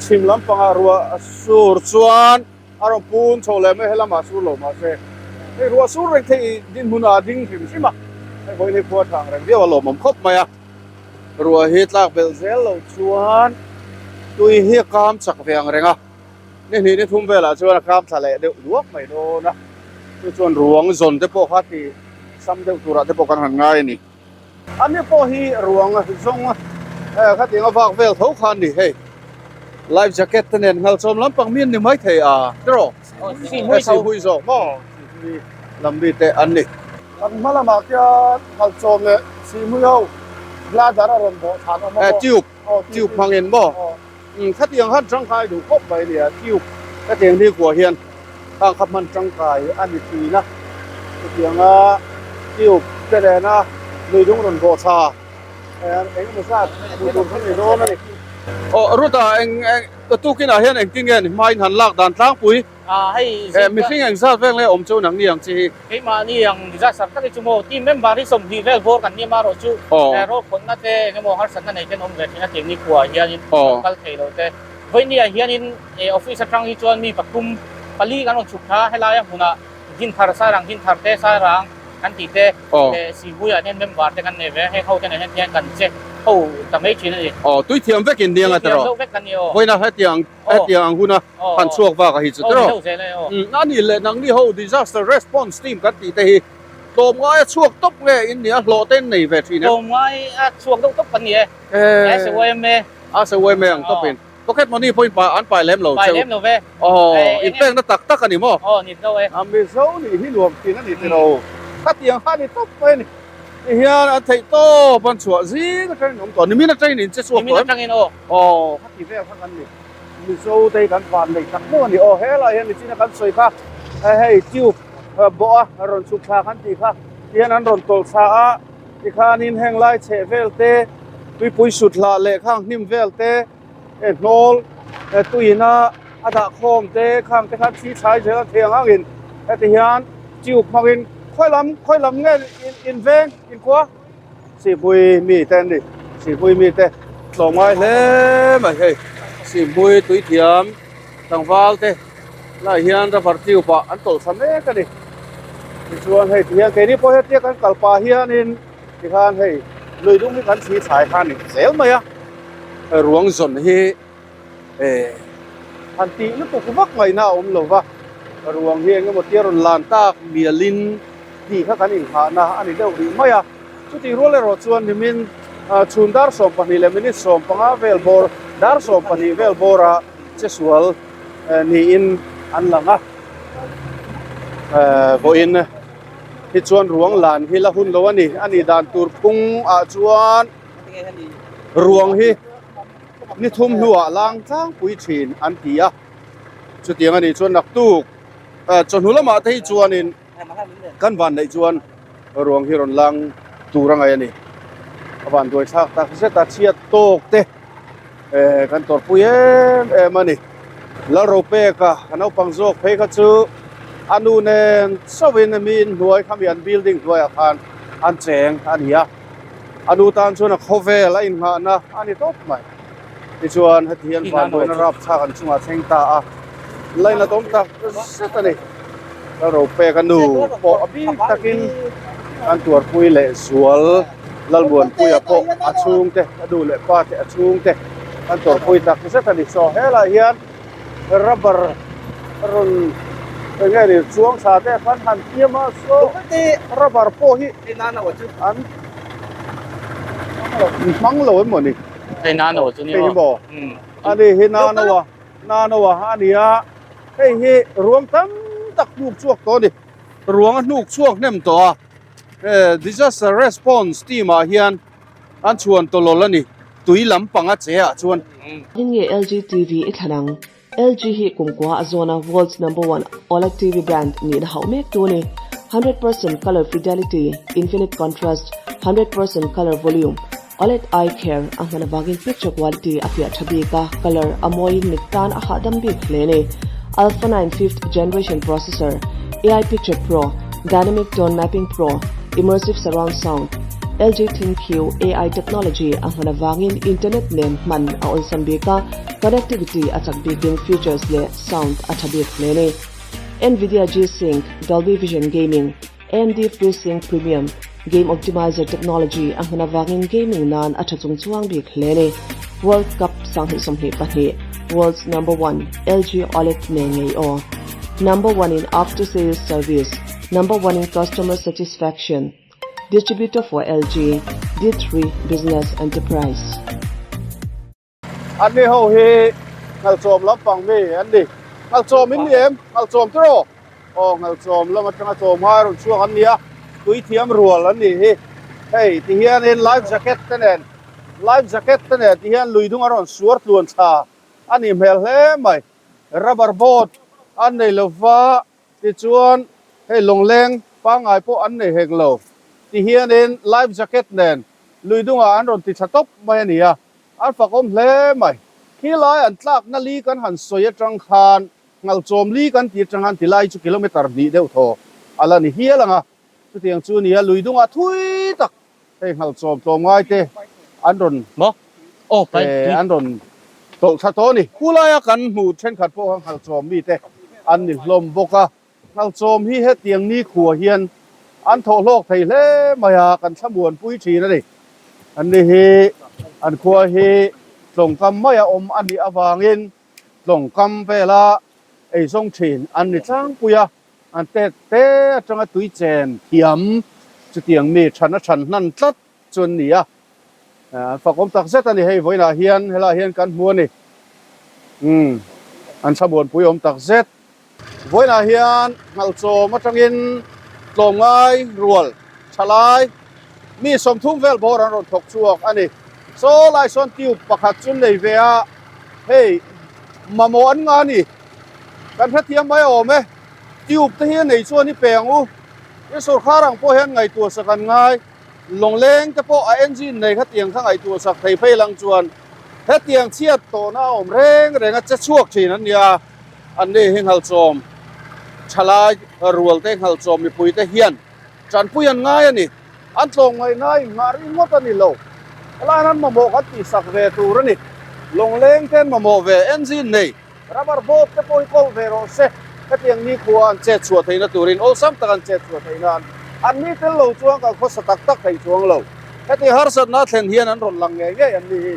chhim lampangah ruah a sur chuan a rawn pun chho leh mai helamah sur lo mahse hei ruah sur reng thei dinhmunah a ding hrim hrim a, hei vawiin hi khua thang reng viau a lawmawm khawp mai a, ruah hi tlak belh zel lo chuan tui hi a kam chak ve ang reng a, ni hnih ni thum velah chuan a kam thla leh deuh duak mai dawn a, chu chuan ruang zawn te pawh kha ti sam deuh turah te pawh kan han ngai a ni. Ani pawh hi ruang zawng khatiang a vak vel tho kha a ni hei. Life jacket te nen ngalchawm lampang mi an ni mai thei a tiraw? Sihmui zawk maw? Sihmui lam mi te an ni. Kan hma lamah khian ngalchawm leh sihmui ho bladder a rawn bawh than awm a maw? Tube, tube hmangin maw? Khatiang khan tangkai duh khawp mai a nia, tube khatiang ni kuah hian khang kha hman tangkai a ni thin a, chutianga tube te nena lui dung rawn bawh tha eng emaw zat hmuh tur kha ni dawn a ni. Aw Ruta eng eng tukinah hian engtin nge ni hmain han lak dan tlangpui? Mihring eng zat vel nge awm chu nang ni ang chi hi? Keimahni ang disaster tak hi chu maw team member hi 20 vel bawr kan nia marawh chu rawlkhawnna te eng emaw harsatna nei ten awm ve thin a tiang ni khuaah hianin kan kal thei lo te. Vawinia hianin office atang hi chuan mi pathum pali kan rawn chhuk tha helaia hmunah Dinthar Sairang Dinthar te Sairang kan tih te leh Sibuiah hian member te kan nei ve a, heng ho te nen hian kan che ho ta mai thin a ni. Aw tui thiam vek in nia nga tiraw? Tui thiam deuh vek kan ni aw. Vawiina hetiang Hetiang ang huna han chhuak vak a hi chu tiraw? A nih leh nangni ho disaster response team kan tih te hi tlawmngai a chhuak tawp nge in nia hlawh te in nei ve thin em? Tlawmngai a chhuak deuh tawp kan ni e. SYMA. SYMA ang tawp in. Pocket money pawh in an pai lem lo cheu. Pai lem lo ve. Aw, in pekna tak tak a ni maw? Aw, ni lo e. A Mizo nih hi nuam thin a ni tiraw? Khatiang kha a ni tawp mai a ni. Ti hian an theih tawp an chhuah zing atangin awm tawh. Nimin atangin in che chhuak tawh em? Nimin atangin aw. Aw, khati vel kha kan ni. Mizo te hi kan van nei tak meuh a ni. Aw, helai hian nichina kan sawi kha hei tube bawh a rawn chhuk thla kan tih kha ti hian an rawn tawlh thla a, tikhanin heng lai chheh vel te, tuipui sut hlah leh khang hnim vel te, hnawl tuiin a a dah khawm te khang te khan thi thlai zel a thei ang angin heti hian tube hmangin khawi lam khawi lam nge in veng in khua Sihpui mi te an ni Sihpui mi te tlawmngai hle mai hei Sihpui tuithiam tlangval te lai hian rubber tube ah an tawlh thla mek a ni tichuan hei tihian keini pawh hetia kan kal pah hianin tikhan hei lui dung hi kan thli thlai kha a ni zel mai a ruang zawn hi eh han tih lutuk vak ngaihna a awm lo va ruang hi eng emaw tia rawn lan tak mialin tih kha kan inghahna a ni deuh rih mai a, chutih rual erawh chuan nimin chhun dar 12 leh minute 15 vel bawr dar 12 vel bawra che sual niin an lang a, vawiin hi chuan ruang lan hi la hun lo a ni, a nih dan tur phung ah chuan ruang hi ni thum hnuah lang tlangpui thin an ti a, chutiang a nih chuan naktuk chawhnu lamah te hi chuanin. Kan van neih chuan ruang hi rawn lang tur a ngaih a ni. A van duai thlak tak zet a chhiat tawk te kan tawrhpui em em a ni. Lalropeka a naupang zawk phei kha chu a nu nen chauhin mi inhnuai khami an building hnuaiah khan an cheng a ni a. A nu tan chuan a khawvel a innghahna a ni tawp mai. Tichuan heti hian vanduaina rapthlak an chungah thleng ta a, lainat awm tak zet a ni. Lalropeka nu pawh a bik takin an tuarpui leh zual Lalmuanpuia pawh a chhungte, a nu leh pa te a chhungte an tuarpui tak zet a ni. Saw helaiah hian rubber rawn. Enge ni chuang tha te khan han fiam a saw rubber pawh hi an hmang lo emaw ni. Hei nano chu ni maw? Ani hi nano a nano a a ni a hei hi ruang tam tak hnuk chhuak tawh a ni ruang a hnuk chhuak hnem tawh a disaster response team ah hian an chhuan tawlawl a ni tui lampang a che ah chuan. Eng nge LG TV i thlan ang? LG hi kumkua a zawna world's number one OLED TV brand nihna hauh mek tu a ni. 100% color fidelity, infinite contrast, 100% color volume, OLED eye care a hman avangin picture quality a fiah tha bik a, color a mawiin mit tan a hahdam bik hle a ni. Alpha 9 fifth generation processor, AI Picture Pro, Dynamic Tone Mapping Pro, Immersive Surround Sound, LG ThinQ AI technology a hman avangin internet nen hman a awlsam bik a, Connectivity a chak bikin features leh sound a tha bik hle ni. Nvidia G-Sync, Dolby Vision Gaming, AMD FreeSync Premium, Game Optimizer technology a hman avangin gaming nan a tha chung chuang bik hle ni. World Cup 2022, World's Number One, LG OLED nen ngei aw. Number One in After Sales Service, Number One in Customer Satisfaction. Distributor for LG, D3 Business Enterprise. An ni ho hi Ngalchawm lampang mi an ni. Ngalchawm in ni em? Ngalchawm te rawh. Aw Ngalchawm lam atanga chawm ngai rawn chhuak an ni a, tui thiam rual an nih hi. Hei ti hianin life jacket te nen, life jacket te nen ti hian lui dung a rawn suar tluan thla a nih hmel hle mai. Rubber boat an nei lova Tichuan, hei lawngleng pangngai pawh an nei hek lo. Ti hianin life jacket nen lui dungah an rawn ti tha tawp mai a ni a, an fakawm hle mai. Khi lai an tlakna li kan han sawi atang khan Ngalchawm li kan ti atang khan tilai chu kilometre hnih deuh thaw a la ni hial ang a. Chutiang chu a ni a, lui dungah thui tak hei Ngalchawm tlawmngai te an rawn an rawn tawlh tha tawh a ni. Khulaia kan hmuh thenkhat pawh kha Ngalchawm mite an ni hlawm bawk a, Ngalchawm hi hetiang nikhua hian an thawh hlawk thei hle mai a, kan thlamuanpui thin a ni. An ni hi an khua hi tlawngkam maia awm a nih avangin tlawngkam vela eizawng thin an ni tlangpui a. An tet te atanga tui chen thiam chutiang mi than a than hnan tlat chu an ni a, an fakawm tak zet a ni. Hei vawiinah hian helaiah hian kan hmu a ni. Umm an thlamuanpui awm tak zet. Vawiinah hian Nghalchawm atangin tlawmngai rual thalai mi 30 vel bawr an rawn thawk chhuak a ni. Saw lai sawn tube pakhat chu nei ve a, hei mamawh an nga a ni. Kan hrethiam mai awm e, tube te hi a nei chuan i pe ang u, i sawrkhar ang pawh hian ngaihtuah sak an ngai, lawngleng te pawh a engine nei khatiang kha ngaihtuah sak thei phei lang chuan hetiang chhiat tawhna a awm reng reng a che chhuak thin an nia, an ni hi nghalchawm thalai rual te nghalchawm mipui te hian tanpui an ngai a ni, an tlawmngaihna a inngah ringawt a ni lo, helaiah an mamawh kan tihsak ve tur a ni, lawngleng te an mamawh ve engine nei. Rubber boat te pawh hi kawl ve rawh se, hetiang nikhua an chet chhuah theihna turin awlsam tak an chet chhuah theih nan an ni tel lo chuan kan khawsa tak tak thei chuang lo. Heti harsatna a thlen hian an rawn lang ngei ngei an ni hi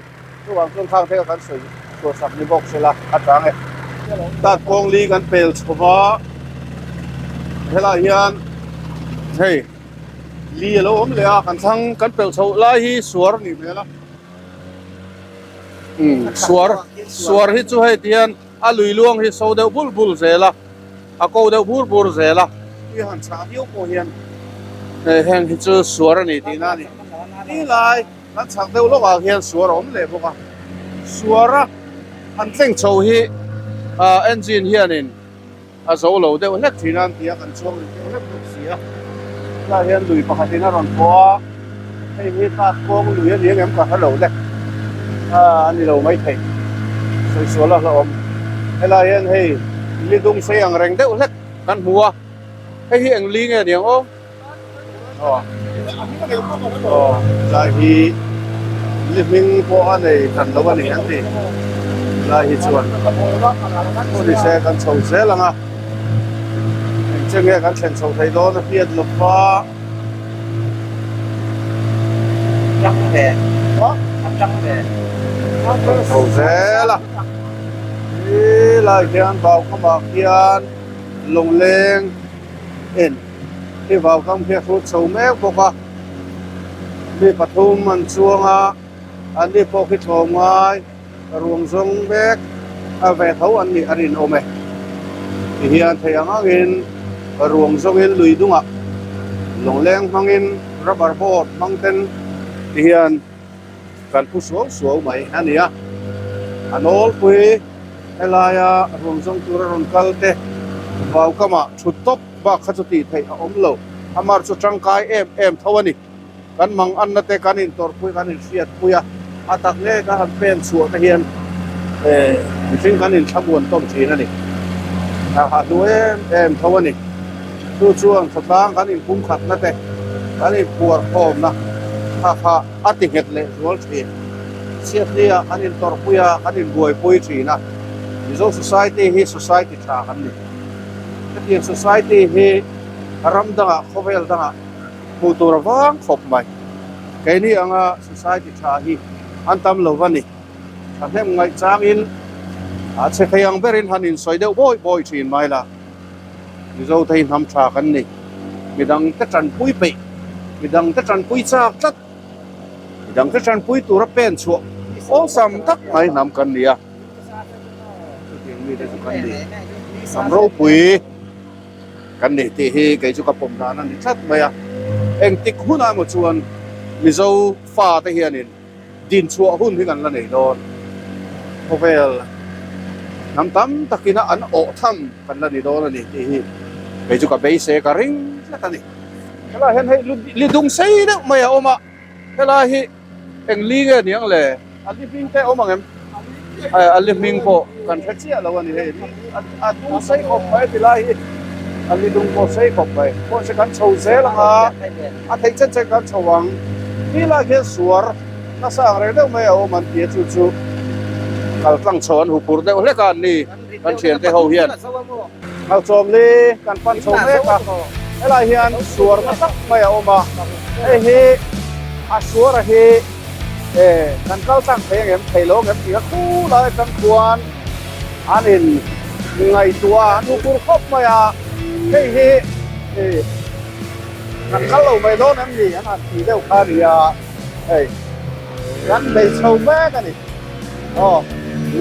chuvang chuan khang theka kan sawi chhuah sak ni bawk sela a chang e. Tat kawng li kan pel chho va, helaiah hian hei li a lo awm leh a, kan thlang kan pel chhoh lai hi suar a nih hmel a. Suar suar hi chu hei ti hian a lui luang hi so deuh bul bul zel a a ko deuh bur bur zel a tui han chhah viau pawh hian heng hi chu suar a ni tihna a ni ti lai kan chhak deuh lawk ah hian suar a awm leh bawk a suar a han tleng chho hi ah engine hianin a zo lo deuh hlek thin a an ti a, kan chuang ri deuh hlek bawk si a, helaiah hian lui pakhatin a rawn pawh a, hei hi tat kawng lui a ni ang em ka hre lo le, a ni lo maithei, sawi sual a hlauhawm, helaiah hian hei li dung sei ang reng deuh hlek kan hmu a, hei hi eng li nge ni ang aw? Aw helai hi li hming pawh a nei hran lo a ni an ti helai hi chuan pawh ni se kan chho zel ang a engche nge kan thlen chho thei dawn a hriat lo va chho zel a helai hian vau khamah khian. Lawngleng en hi vaukam khi a hrut chho mek bawk a, mi pathum an chuang a, an ni pawh khi tlawm ngai ruang zawng mek a ve tho an nih a rinawm e. Tihian thei ang angin ruang zawngin lui dungah lawngleng hmangin rubber boat hmang ten tihian kan phu suau suau mai a ni a, a nawlpui helaia ruang zawng tura rawn kal te vaukamah thut tawp bak kha chu tih theih a awm lo, amar chu tangkai em em tho a ni, kan mang anna te kan intawrhpui kan inhriatpui a, a tak nge ka han pen chhuah te hian mihring kan inthlamuan tawm thin a ni, a hahlu em em tho a ni. Chu chuan khawtlang kan inpumkhatna te, kan inphuarkhawmna kha kha a ti nghet leh zual thin. Chhiatnia kan intawrhpui a, kan inbuaipui thin a. Mizo Society hi society tha kan ni. Hetiang society hi ram dangah, khawvel dangah hmuh tur a vang khawp mai. Keini anga society tha hi an tam lo va ni. Thahnem ngaih changin a chhe thei ang berin han insawi deuh bawi bawi thin mai la. Mizo te hi hnam tha kan ni. Midang te tanpui peih, midang te tanpui chak tlat, midang te tanpui tura pen chhuah awlsam tak mai hnam kan ni a. Chutiang mite chu kan ni. Hnam ropui kan ni tih hi kei chu ka pawm dan a ni tlat mai a. Engtik hunah emaw chuan Mizo fate hianin din chhuah hun hi kan la nei dawn. Khawvel hnam tam takina an awh tham kan la ni dawn a ni tih hi kei chu ka beisei ka ring tlat a ni. Helai hian hei li dung sei deuh mai a awm a, helai hi eng li nge ni ang le? A li hming te a awm ang em? A li hming pawh kan hre chiah lo a ni hei, a dung sei khawp mai ti lai hi a li dung pawh sei khawp mai. Mahse kan chho zel ang a. A theih chen chen kan chho ang. Ti lai khian suar nasa ang reng deuh mai a awm an ti a, chu chu kal tlang chho an huphur deuh hlek a an ni kan thiante ho hian. Ngalchawm li kan pan chho mek a, helai hian suar na tak mai a awm a, hei hi a suar a hi kan kal tlang thei ang em thei lo ang em tih kha khu lai atang khuan an in ngaihtuah a, an huphur khawp mai a, hei hi. Kan kal lo mai dawn em ni an han ti deuh kha a ni a, hei kan bei chho mek a ni. Aw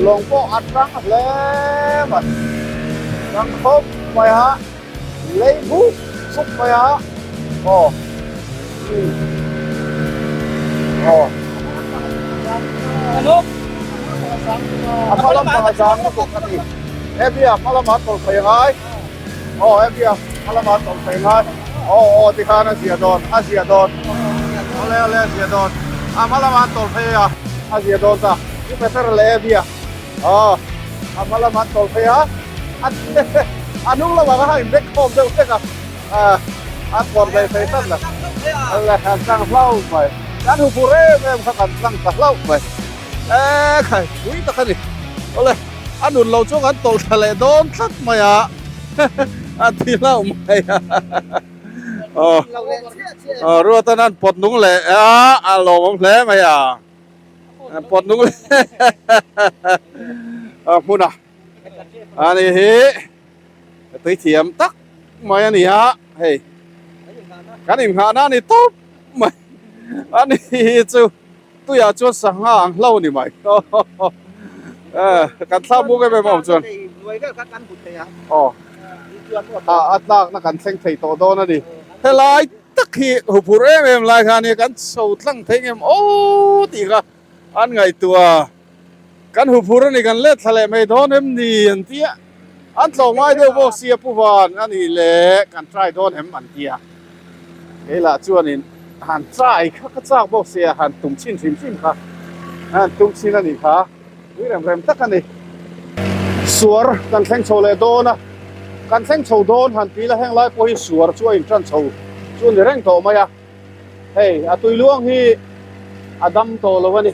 lawng pawh a tang hle mai, tang khawp mai a, lei buk buk mai a, aw umm aw a hma lampang a zang lutuk a ni, he bia hma lamah tawlh thei a ngai. Aw he bia a lama tawlh thei ngai aw aw tikhan a zia dawn a zia dawn awle awle a zia dawn a hma lama an tawlh phei a a zia dawn ta i better leh e bia aw a hma lama an tawlh phei a a a hnung lamah khan a in bek khawm deuh hlek a a kawr daih thei tlat la awle an tlang hlauh mai kan hu phur em em kha kan tlang ta hlauh mai e khai pui tak a ni awle. A nun lo chu kan tawlh thla leh dawn tlat mai a, a ti hlauh mai a. Aw, aw Ruatan an pawt nung leh a, a lawmawm hle mai a. An pawt nung leh a hmun a. Ani hi tui thiam tak mai a ni a, hei kan inghahna a ni tawp mai. Ani hi chu. Tuiah chuan sangha ang hlo ni mai. Kan thla muk em em a awm chuan. Aw. A tlakna kan thleng thei tawh dawn a ni. Helai tak hi huphurh em em lai khan hi kan chho tlang thei ngem aw tih kha an ngaihtuah a. Kan huphurh a ni kan let thla leh mai dawn em ni an ti a. An tlawh ngai deuh bawk sia Pu Van a nih leh kan try dawn em an ti a. Keilah chuanin han try kha ka chak bawk sia han tum chhin hrim hrim kha han tum chhin a nih kha pui rem rem tak a ni. Suar kan thleng chho leh dawn a, kan thleng chho dawn han ti la heng lai pawh hi suar chu a intan chho chu a ni reng tawh mai a, hei a tui luang hi a dam tawh lo a ni.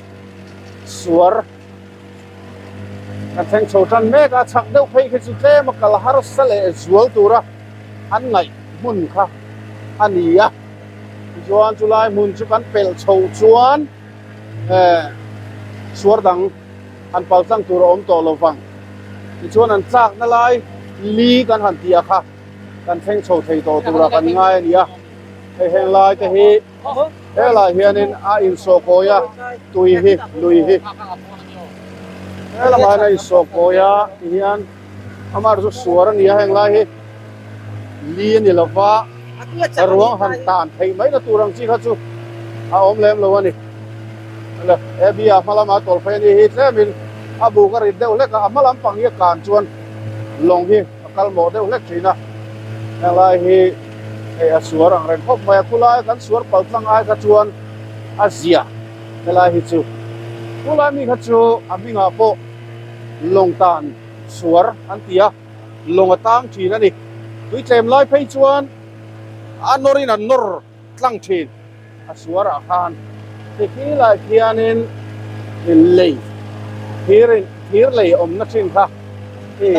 Suar kan thleng chho tan mek a, chhak deuh phei khi chu tlem a kal harsa leh zual tura an ngaih hmun kha a ni a, tichuan chulai hmun chu kan pelh chho chuan eh suar dang han pal tlang tur a awm tawh lo vang, tichuan an tlakna lai Li kan han tih a kha kan thleng chho thei tawh tura kan ngai a ni a, hei heng lai te hi helai hianin a insawh kawi a, tui hi lui hi helamah hian a insawh kawi a tihian amaherawhchu chu suar a ni a heng lai hi li a ni lova ruang han tan theih mai na tur ang chi kha chu a awm lem lo a ni. Abby-a hma lama tawlh phei a ni hi tlemin a buk a rit deuh hlek a, a hma lampang hi a kan chuan lawng hi a kal mawh deuh hlek thin a, helai hi hei a suar ang reng khawp mai a, khulai kan suar pal tlang ai kha chuan a zia helai hi chu khulai mi kha chu a hmingah pawh lawng tan suar an ti a, lawng a tang thin a ni, tui tlem lai phei chuan a nawrin an nawr. tlang thin a suarah khan ti khilai khianin lei thir in thir lei awmna thin kha khi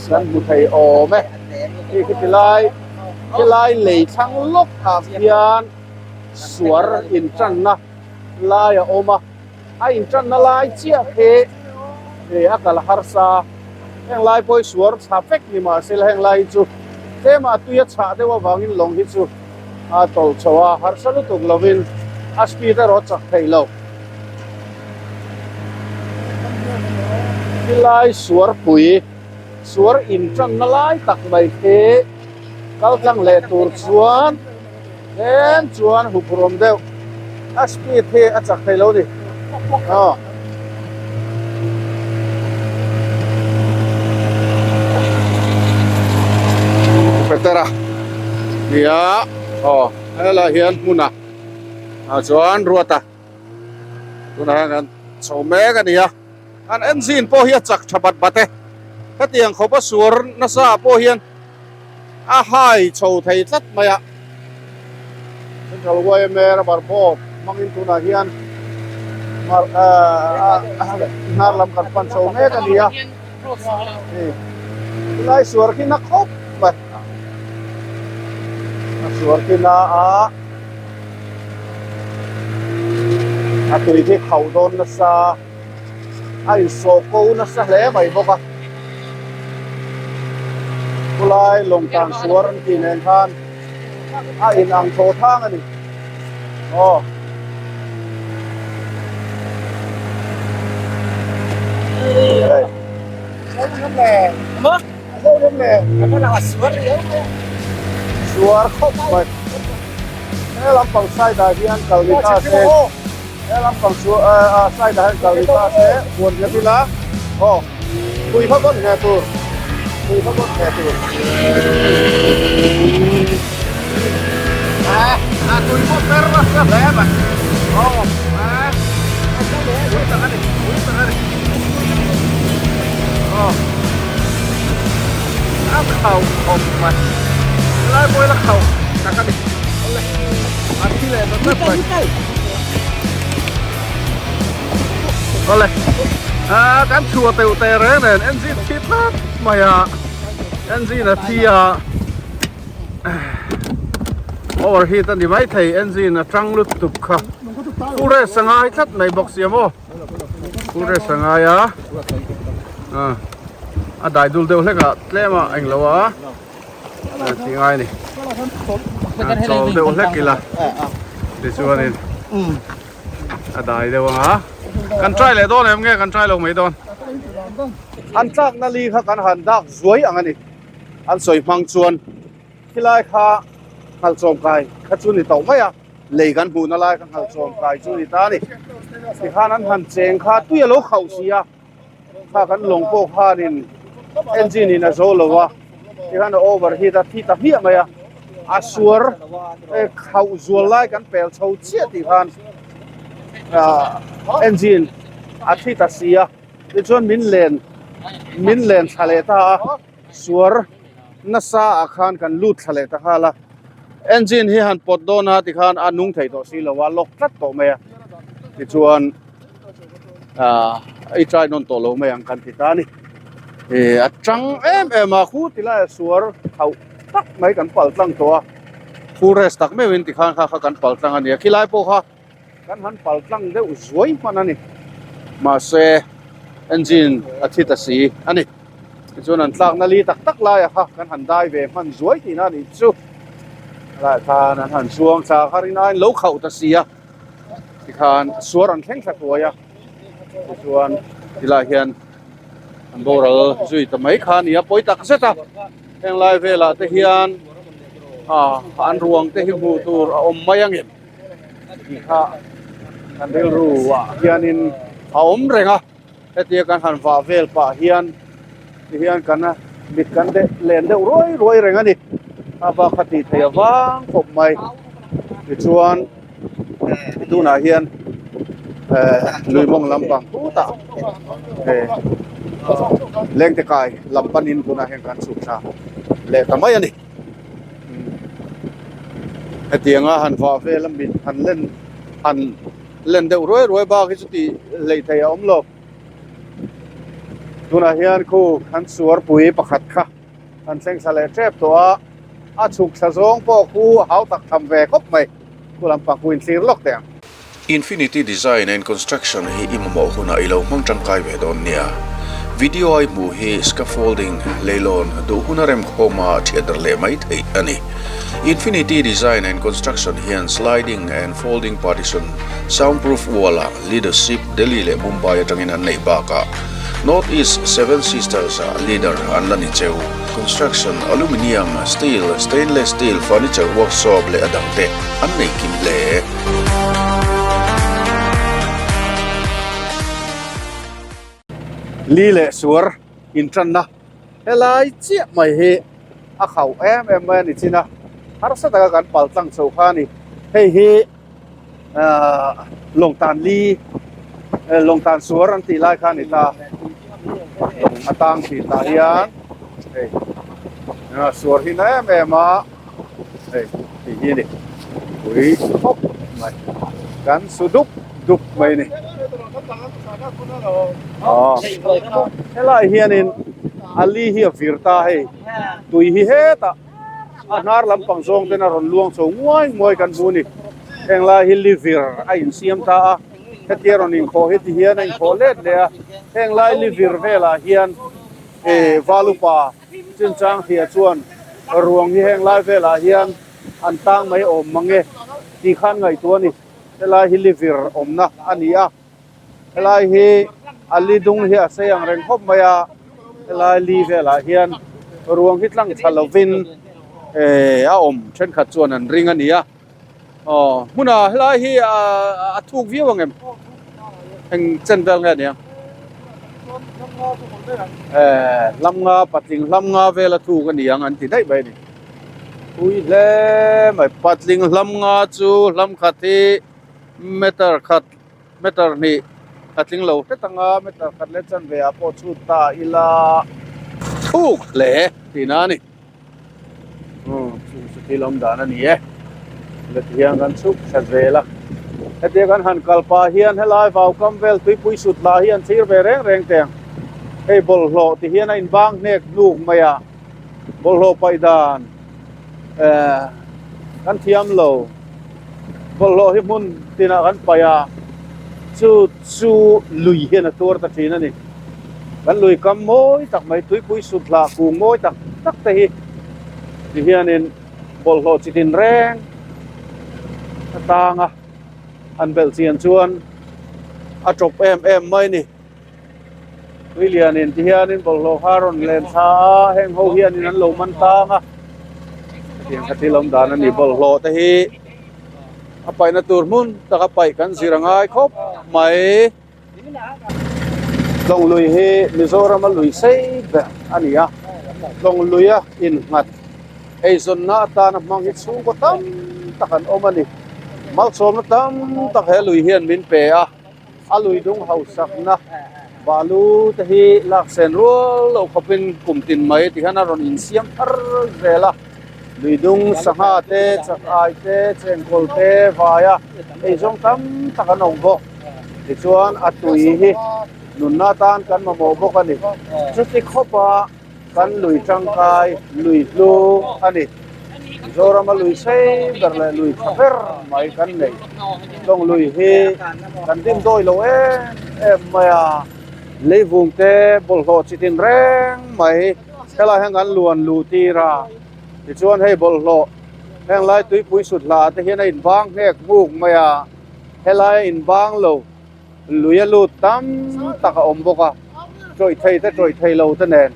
kan hmu thei awm e khi khi ti lai khilai lei thlang lawk ah khian suar intanna lai a awm a. A intanna lai chiah khi a kal harsa. Heng lai pawh hi suar chha vek ni mahse heng lai hi chu tlema tui a chhah deuh avangin lawng hi chu a tawlh chho a, harsa lutuk lovin a speed erawh a chak thei lo. Khilai suarpui, suar intanna lai tak mai khi kal tlang leh tur chuan Tlem chuan huphurhawm deuh a speed hi a chak thei lo ni aw. Petera nia aw helai hian hmun ah ah chuan ruat a tunah hian kan chho mek a ni a an engine pawh hi a chak tha bat bat e hetiang khawpa suar nasa ah pawh hian. a hai chho thei tlat mai a Central yma rubber boat hmangin tunah hian hnar lam kan pan chho mek a ni a helai suar khi na khawp mai a suar khi na a a tui khi khauh dawn nasa. a insawh ko nasa hle mai bawk a khulai lawng tan suar an tih nen khan a in ang thaw thang a ni aw. Suar khawp mai he lampang side ah hian kal ni ta se. He lampang chu a side ah hian kal ni ta se huan nghet ila aw pui kha vawn nghe tur pui kha vawn nghe tur a tui pawh per nasa hle mai aw pui tak a ni pui tak a ni aw a khauh khawp mai helai pawh hi la khauh tak a ni a thi leh ta tlat mai. Awle ah kan chhuah teuh teh reng nen engine thi tlat mai a engine a thi a overheat a ni mai thei engine a tang lutuk kha full rest a ngai tlat mai bawk sia maw full rest a ngai a ah a dai dul deuh hlek ah tlem a englo a ti ngai ni chawl deuh hlek ila tichuanin a dai deuh ang a kan try leh dawn em nge kan try lo mai dawn an tlakna li kha kan han dak zuai ang a ni an sawi hmang chuan khilai kha nghalchawm kai kha chu ni tawh mai a lei kan hmuhna lai kha nghalchawm kai chu ni ta a ni tikhan an han cheng kha tui a lo khauh si a. kha kan lawng pawh khanin engine in a zo lo a tikhan a overheat a thi ta hmiah mai a a suar khauh zual lai kan pel chho chiah tih khan ah engine a thi ta si a tichuan min len min len thla leh ta a suar nasa ah khan kan lut thla leh ta nghal a engine hi han pawt dawn a tikhan a nung thei tawh si lo a lock tlat tawh mai a tichuan. ah i try nawn tawh lo mai ang kan ti ta a ni ih a tang em em a khu ti lai a suar hauh tak mai kan pal tlang tawh a full rest tak meuhin tikhan kha kha kan pal tlang a ni a khilai pawh kha kan han pal tlang deuh zuai hman a ni mahse engine a thi ta si a ni. Tichuan an tlakna li tak tak laia kha kan han dai ve hman zuai tihna a nih chu. Helaiah khan an han chuang thla kha rin aiin lo khauh ta si a, tikhan suar an thleng thla thuai a, tichuan tilaiah hian an boral zui ta mai kha a ni a, pawi tak zet a, heng lai velah te hian ah an ruang te hi hmuh tur a awm mai ang em tih kha kan rilru ah hianin a awm reng a. Hetia kan han vah vel pah hian ti hian kan mit kan deh len deuh ruai ruai reng a ni. A bak kha tih theih avang khawp mai. Tichuan tunah hian eh lui mawng lampang khutah eh lengte kai lam panin tunah hian kan chhuk thla leh ta mai a ni. Hetianga han vah vel a mit han len han. Len deuh ruai ruai bak hi chuti hleih theih a awm lo. Tunah hian khu an suarpui pakhat kha an thleng thla leh tep tawh a, a chhuk thla zawng pawh khu a hau tak tham ve khawp mai. Khu lampang khu inthlir lawk teh ang. Infinity Design and Construction hi i mamawh hunah i lo hmang tangkai ve dawn nia. Video a i hmuh hi scaffolding, leilawn, duh huna remkhawma thiat dar leh mai theih a ni. Infinity Design and Construction hian sliding and folding partition, soundproof wall-ah leadership Delhi leh Mumbai atangin an neih bakah North East Seven Sisters-ah leader an la ni cheu. Construction, aluminium, steel, stainless steel, furniture workshop leh a dangte an nei kim hle. Li leh suar intanna helai chiah mai hi a khauh em em mai a ni chin a, harsa taka kan pal tlang chho kha a ni. Hei hi ahh lawngtan li lawngtan suar an tih lai kha a ni ta, lawng a tang thin tah hian hei suar hi na em em a hei tih hi a ni pui khawp mai kan su dup dup mai a ni aw helaiah hianin a li hi a vir ta hei tui hi hetah a hnar lampang zawng ten a rawn luang chho nguai nguai kan hmu a ni heng lai hi li vir a insiam ta a hetia rawn inkhawh hi ti hian a inkhawh let leh a heng lai li vir velah hian eh valupa Chinchang thia chuan ruang hi heng lai velah hian an tang mai awm mang e tih khan ngaihtuah a ni. Helai hi livir awmna a ni a, helai hi a li dung hi a sei ang reng khawp mai a, helai li velah hian ruang hi tlang tha lovin eh a awm thenkhat chuan an ring a ni a. Aw hmuna helai hi a thuk viau ang em? Eng chen vel nge nia? Eh hlam nga patling hlam nga vel a thuk a ni ang an ti daih mai a ni. Pui hle mai patling hlam nga chu hlam khat hi meter khat meter hnih a tling lo hret ang a meter khat leh chanve ah pawh chhut ta ila thuk hle tihna a ni. Chu chu thil awm dan a ni e leti hian kan chhuk thla zel a hetia kan han kal pah hian helai vau kam vel tuipui sut lah hi an thlir ve reng reng teh ang hei bawlhhlawh ti hian a inbang hnek hnuk mai a bawlhhlawh paih dan eh kan thiam lo bawlhhlawh hi hmun tinah kan paih a chu chu lui hian a tuar ta thin a ni. Kan lui kam mawi tak mai tuipui sut hlah kung mawi tak tak te hi ti hianin bawlhhlawh chi tin reng a tang a an belh chian chuan a tawp em em mai a ni tui lianin ti hianin bawlhhlawh kha a rawn len thla a heng ho hianin an lo man tang a hetiang kha thil awm dan a ni bawlhhlawh te hi a paihna tur hmun taka paih kan zir a ngai khawp mai. Tlawng lui hi Mizorama lui sei ber a ni a, tlawng luia innghat eizawnna atana hmang hi chhungkaw tam tak an awm a ni. Malsawmna tam tak he lui hian min pe a, a lui dung hausakna balu te hi laksen rual lo khawpin kum tin mai ti hian a rawn insiam thar zel a, lui dung sangha te, chak ai te, chengkawl te vaia eizawng tam tak an awm bawk. Tichuan a tui hi nunna atan kan mamawh bawk a ni. Chuti khawpa kan lui tangkai lui hlu a ni. Mizorama lui sei ber leh lui tha ber mai kan nei. Tlawng lui hi kan dim dawi lo em em mai a. Leivung te bawlhhlawh chi tin reng mai helai hian kan luan luh tir a tichuan hei bawlhhlawh heng lai tuipui sut hlah te hian a inbang nghek nghuk mai a helai a inbang lo lui a lut tam tak a awm bawk a tawih thei te tawih thei lo te nen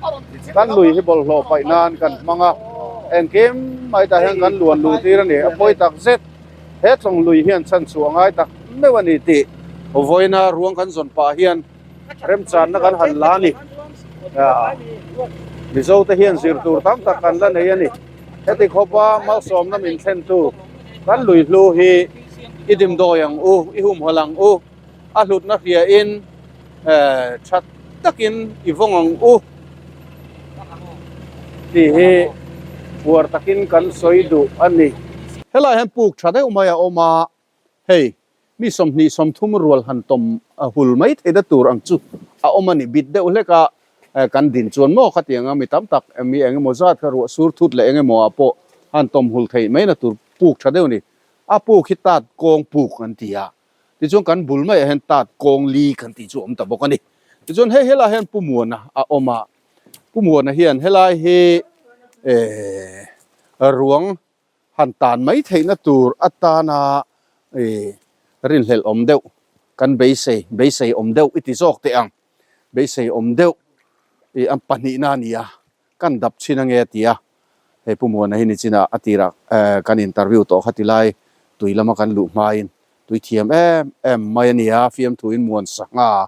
kan lui hi bawlhhlawh paih nan kan hmang a engkim mai tah hian kan luan luh tir a ni a pawi tak zet. He tlawng lui hian chhan chhuah ngai tak meuh a ni tih vawiina ruang kan zawn pah hian remchanna kan han la a ni. Mizo te hian zir tur tam tak kan la nei a ni. Heti khawpa malsawmna min thlentu kan lui hlu hi i dimdawi ang u, i humhalh ang u, a hlutna hriain tha takin i vawng ang u tih hi uar takin kan sawi duh a ni. Helai hian puk tha deuh mai a awm a, hei mi 30 rual han tawm a hul mai theihna tur ang chu a awm a ni. Bit deuh hlek a kan din chuan maw khatiang a mi tam tak mi eng emaw zat kha ruah sur thut leh eng emaw ah pawh han tawm hul theih maina tur puk tha deuh a ni. A puk hi tat kawng puk an ti a. Tichuan kan bul maiah hian tat kawng li kan tih chu a awm ta bawk a ni. Tichuan hei helaiah hian Pu Muana a awm a, Pu Muana hian helai hi eh ruang han tan mai theihna tur atana eh rinhlelh awm deuh kan beisei beisei awm deuh i ti zawk teh ang beisei awm deuh ih a pahnihna a ni a. Kan dap chhin ange a ti a, hei Pu Muana hi nichinah a tirah kan interview tawh kha ti lai tui lama kan luh hmain tui thiam em em mai a nia, fiamthuin Muan sangha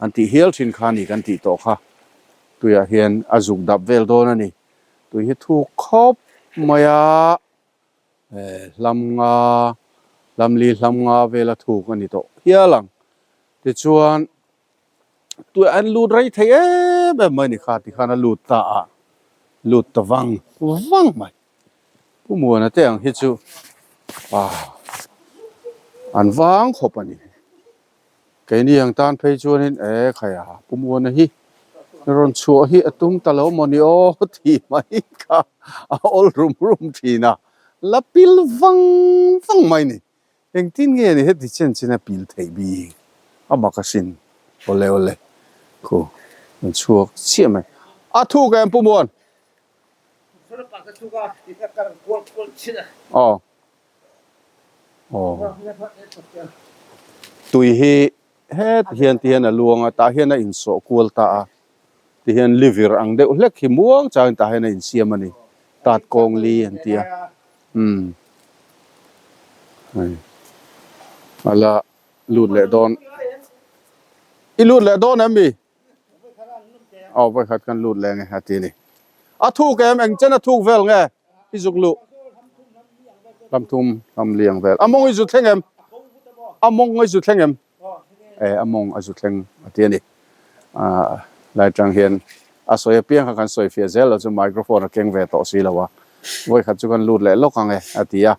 an tih hial thin kha a ni kan tih tawh kha. Tuiah hian a zuk dap vel dawn a ni. Tui hi thuk khawp mai a, hlam nga, hlam li hlam nga vela thuk a ni tawh hial ang. Tichuan. Tui an lut rei thei em em mai ni kha tikhan a lut ta a, lut ta vang vang mai. Pu Muana te ang hi chu ah an vang khawp a ni. Keini ang tan phei chuanin e khaia Pu Muana hi rawn chhuah hi a tum ta lo maw ni aw tih mai kha a awl rum rum thin a, la pil vang vang mai ni. Engtin nge ni heti chen chen a pil theih bik a mak asin. Awle awle khu an chhuak chiah mai. A thuk em Pu Muan? Aw aw tui hi heti hian ti hian a luang a tah hian a insawh kual ta a ti hian livir ang deuh hlek hi muang changin tah hian a insiam a ni tat kawng li an ti a. Umm hei a la lut leh dawn i lut leh dawn em mi aw vawikhat kan lut leh nge a ti a ni a thuk em eng chen a thuk vel nge i zuk luh lam thum lam liang vel a mawng i zu thleng em a mawng i zu thleng em e a mawng a zu thleng a ti a ni ah lai tang hian a sawi apiang kha kan sawi fiah zel lo chu microphone a keng ve tawh si lo a vawikhat chu kan lut leh lawk ang e a ti a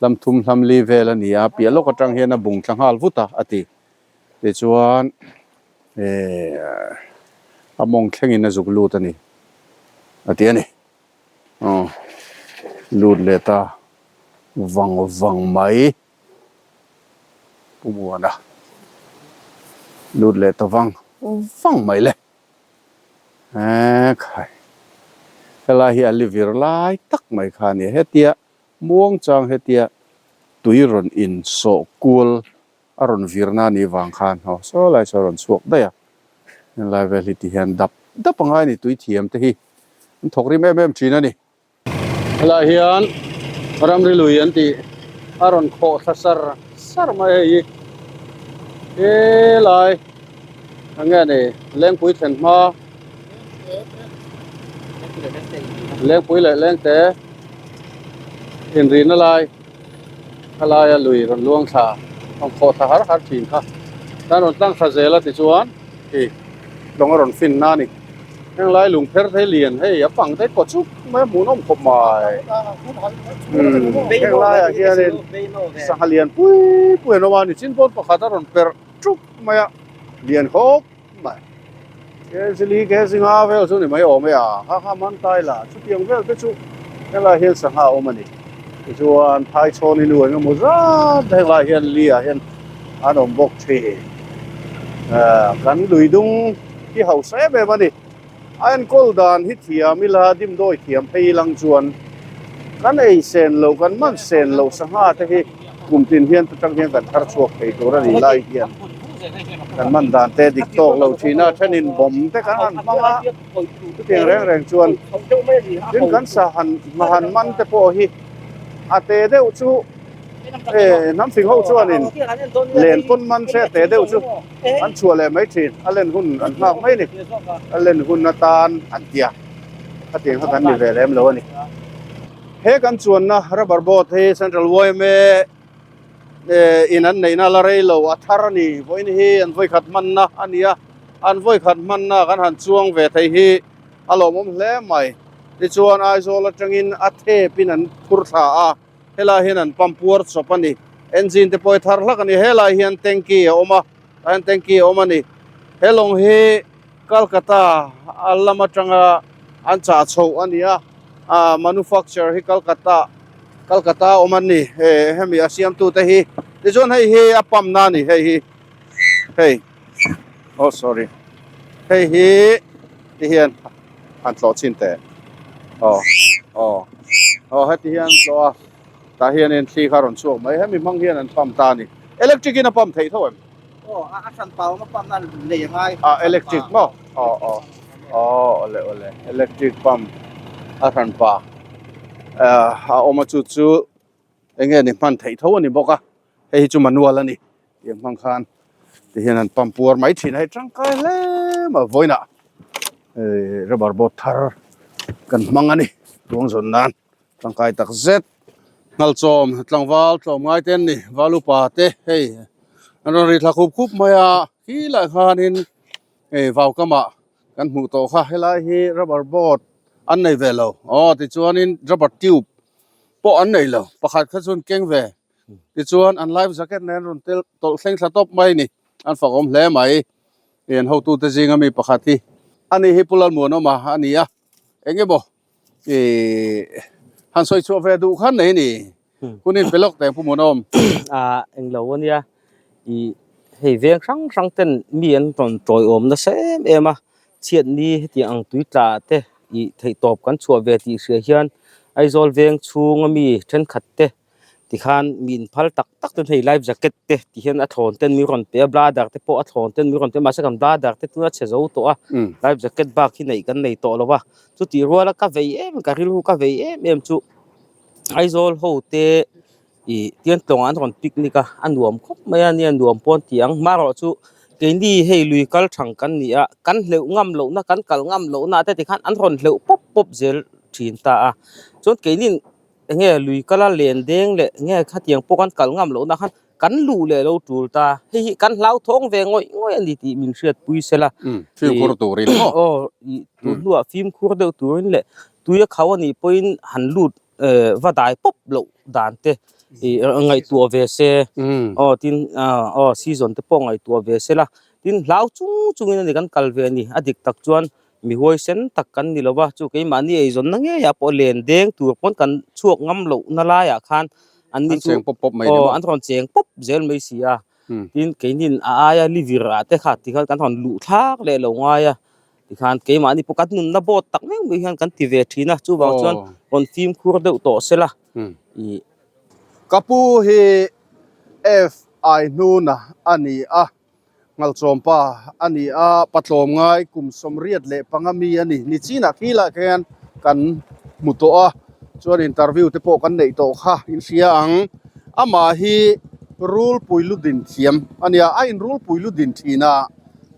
hlam thum hlam li vel a ni a piah lawk atang hian a bung thla nghal vut a a ti tichuan eh a mawng thlengin a zuk lut a ni a ti a ni aw lut leh ta vang vang mai. Pu Muana lut leh ta vang vang mai le. Ekhai helai hi a li vir lai tak mai kha a ni. Hetia muang chang hetia tui rawn in sawh kual a rawn vir na ni vang khan haw saw lai saw rawn chhuak daih a. Helai vel hi ti hian dap dap a ngai a ni tui thiam te hi an thawk rim em em thin a ni. Helai hian ramri lui an tih a rawn khawh thla sar sar mai hei hi helai eng nge ni lengpui thlen hma lengpui leh lengte inrihna lai helaia lui rawn luang thla rawn khawh thla har har thin kha tan rawn tlang thla zel a tichuan hei lawng a rawn fin na a ni. Heng lai lung pher thei lian hei a pang te kaw chuk mai a hmuhnawm khawp mai. Umm heng laiah hianin sangha lian pui pui an awm a nichin pawn pakhat a rawn perh tuk mai a lian khawp mai. Kg li kg nga vel chu ni mai awm e a kha kha man tai la chutiang vel te chu heng laiah hian sangha a awm a ni. Tichuan Thaichhawni nu eng emaw zat heng laiah hian li ah hian an awm bawk thin. Kan lui dung hi hausa em em a ni. A enkawl dan hi thiam ila dimdawi thiam phei lang chuan kan ei sen loh kan man sen loh sangha te hi kum tin hian tu tang hian kan thar chhuak thei tur a ni lai hian kan man dan te dik tawk lo thin a thenin bomb te kan han hmang a chutiang reng reng chuan tin kan sa han han man te pawh hi a te deuh chu hnam fing ho chuanin len pawn man se a te deuh chu an chhuah leh mai thin a len hun an nghak mai a ni a len hun atan an tia a tiang kha kan ni ve lem lo a ni he kan chuanna rubber boat hi central yma in an neihna la rei lo a thar a ni vawiin hi an vawikhat hmanna a ni a an vawikhat hmanna kan han chuang ve thei hi a lawmawm hle mai tichuan Aizawl atangin a thep in an phur thla a. Helai hian an pump puar chawp a ni. Engine te pawh hi thar hlak a ni. Helai hian tanky a awm a, tah hian tanky a awm a ni. He lawng hi Calcutta a lam atanga an chah chhoh a ni a, ah manufacture hi Calcutta Calcutta a awm a ni. He hemi a siamtu te hi tichuan hei hi a pump na a ni hei hi hei oh sorry hei hi ti hian. han tlawh chin teh aw aw aw heti hian an tlawh a tah hianin thli kha a rawn chhuak mai hemi hmang hian an pump ta a ni electric in a pump theih tho em aw a hran pau a pump na nei a ngai a electric maw aw aw aw awle awle electric pump a hran pa a awm a chu chu eng nge ni hman theih tho a ni bawk a hei hi chu manual a ni Tiang hmang khan ti hian an pump puar mai thin a hei tangkai hle mai vawiinah eh rubber boat thar kan hmang a ni tuang zawn nan tangkai tak zet Nghalchawm tlangval tlawm ngai te an ni valupa te hei an rawn ri thla khup khup mai a khi lai khanin hei vaukamah kan hmuh tawh kha helai hi rubber boat an nei ve lo aw tichuanin rubber tube pawh an nei lo pakhat kha chuan keng ve. Tichuan an life jacket nen rawn tel tawlh thleng thla tawp mai a ni. An fakawm hle mai. Hei an hotute zinga mi pakhat hi a ni hi Pu Lalmuanawma a ni a. Eng emaw ih han sawi chhuah ve duh khan nei a ni. Hun in pe lawk teh Pu Muanawm. Ah englo a nia. Ih hei veng hrang hrang ten mi an rawn tawiawm nasa em em a. Chhiatni hetiang ang tui tla te ih theihtawp kan chhuah ve tih hria hian Aizawl veng chhunga mi thenkhat te Tikhan mi inphal tak tak ten hei life jacket te ti hian a thlawn ten mi rawn pe a bladder te pawh a thlawn ten mi rawn pe a mahse kan bladder te tuna chhe zo tawh a life jacket bak hi neih kan nei tawh lo va chutih ruala ka vei em ka rilru ka vei em em chu Aizawl ho te ih tian tlawngah an rawn picnic a a nuam khawp mai a nia nuam pawh an ti ang hmarawh chu keini hei lui kal thang kan ni a kan hleuh ngam lohna kan kal ngam lohna te tikhan an rawn hleuh pawp pawp zel thin ta a chuan keini Enge lui kala len deng leh enge khatiang pawh kan kal ngam lohna khan kan luh leh lo tul ta. Hei hi kan hlauthawng ve ngawih ngawih a ni tih min hriatpui sela. Fimkhur turin maw? Aw, tun hnuah fimkhur deuh turin leh tui a khau a nih pawhin han lut va dai pawp loh dan te ngaihtuah ve se. Aw tin aw season te pawh ngaihtuah ve sela. Tin hlau chung chungin a ni kan kal ve a ni. A dik tak chuan Mi huaisen tak kan ni lo va, chu keimahni eizawnna ngeiah pawh len deng tur pawn kan chhuak ngam lohna laiah khan an ni chu aw an rawn cheng pawp zel mai si a. Tin, keinin a aia livir ah te kha tikhan kan rawn luh thlak leh lo ngai a, tikhan keimahni pawh kan nunna boat tak meuh meuh hian kan ti ve thin a, chuvang chuan rawn fimkhur deuh tawh se la. Ih. Ka pu hi FI hnuna a ni a. Nghalchawmpa a ni a, patlawm ngai kum 85 mi a ni. Ni chinah khi lah khian kan hmu tawh a, chuan interview te pawh kan neih tawh kha in hria ang. Amah hi rulpui lu din thiam a nia, a inrulpui lu din thin a,